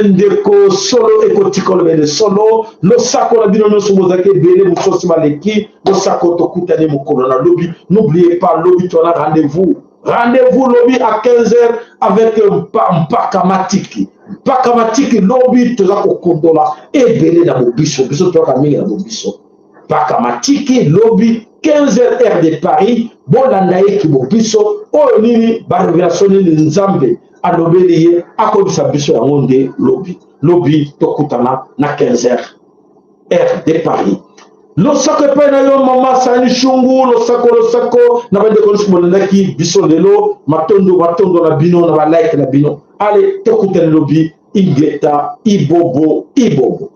ndeko solo ekotika bele solo. Losako na bino nyonso bozalaki ebele, mosusu baleki. Losako, tokutani mokolo na lobi. N'oubliez pas, lobi tona rendez-vous, rendez-vous lobi à 15h avec Mpaka Matiki. Mpaka Matiki lobi, toza kokondola ebele na bobiso, biso toyaka mingi na bobiso. Mpaka Matiki lobi 15h heure de Paris, bolanda ye kibobiso oyo nini, barévélation nini Nzambe alobeli ye, akoyebisa biso yango nde lobi. Lobi tokutana na 15h heure de Paris. Losako epai na yo mama Sani Shungu, losako losako na bandeko nyonso bolandaki biso lelo. Matondo matondo na bino na ba like na bino. Ale tokutani lobi. Ingeta ibobo ibobo.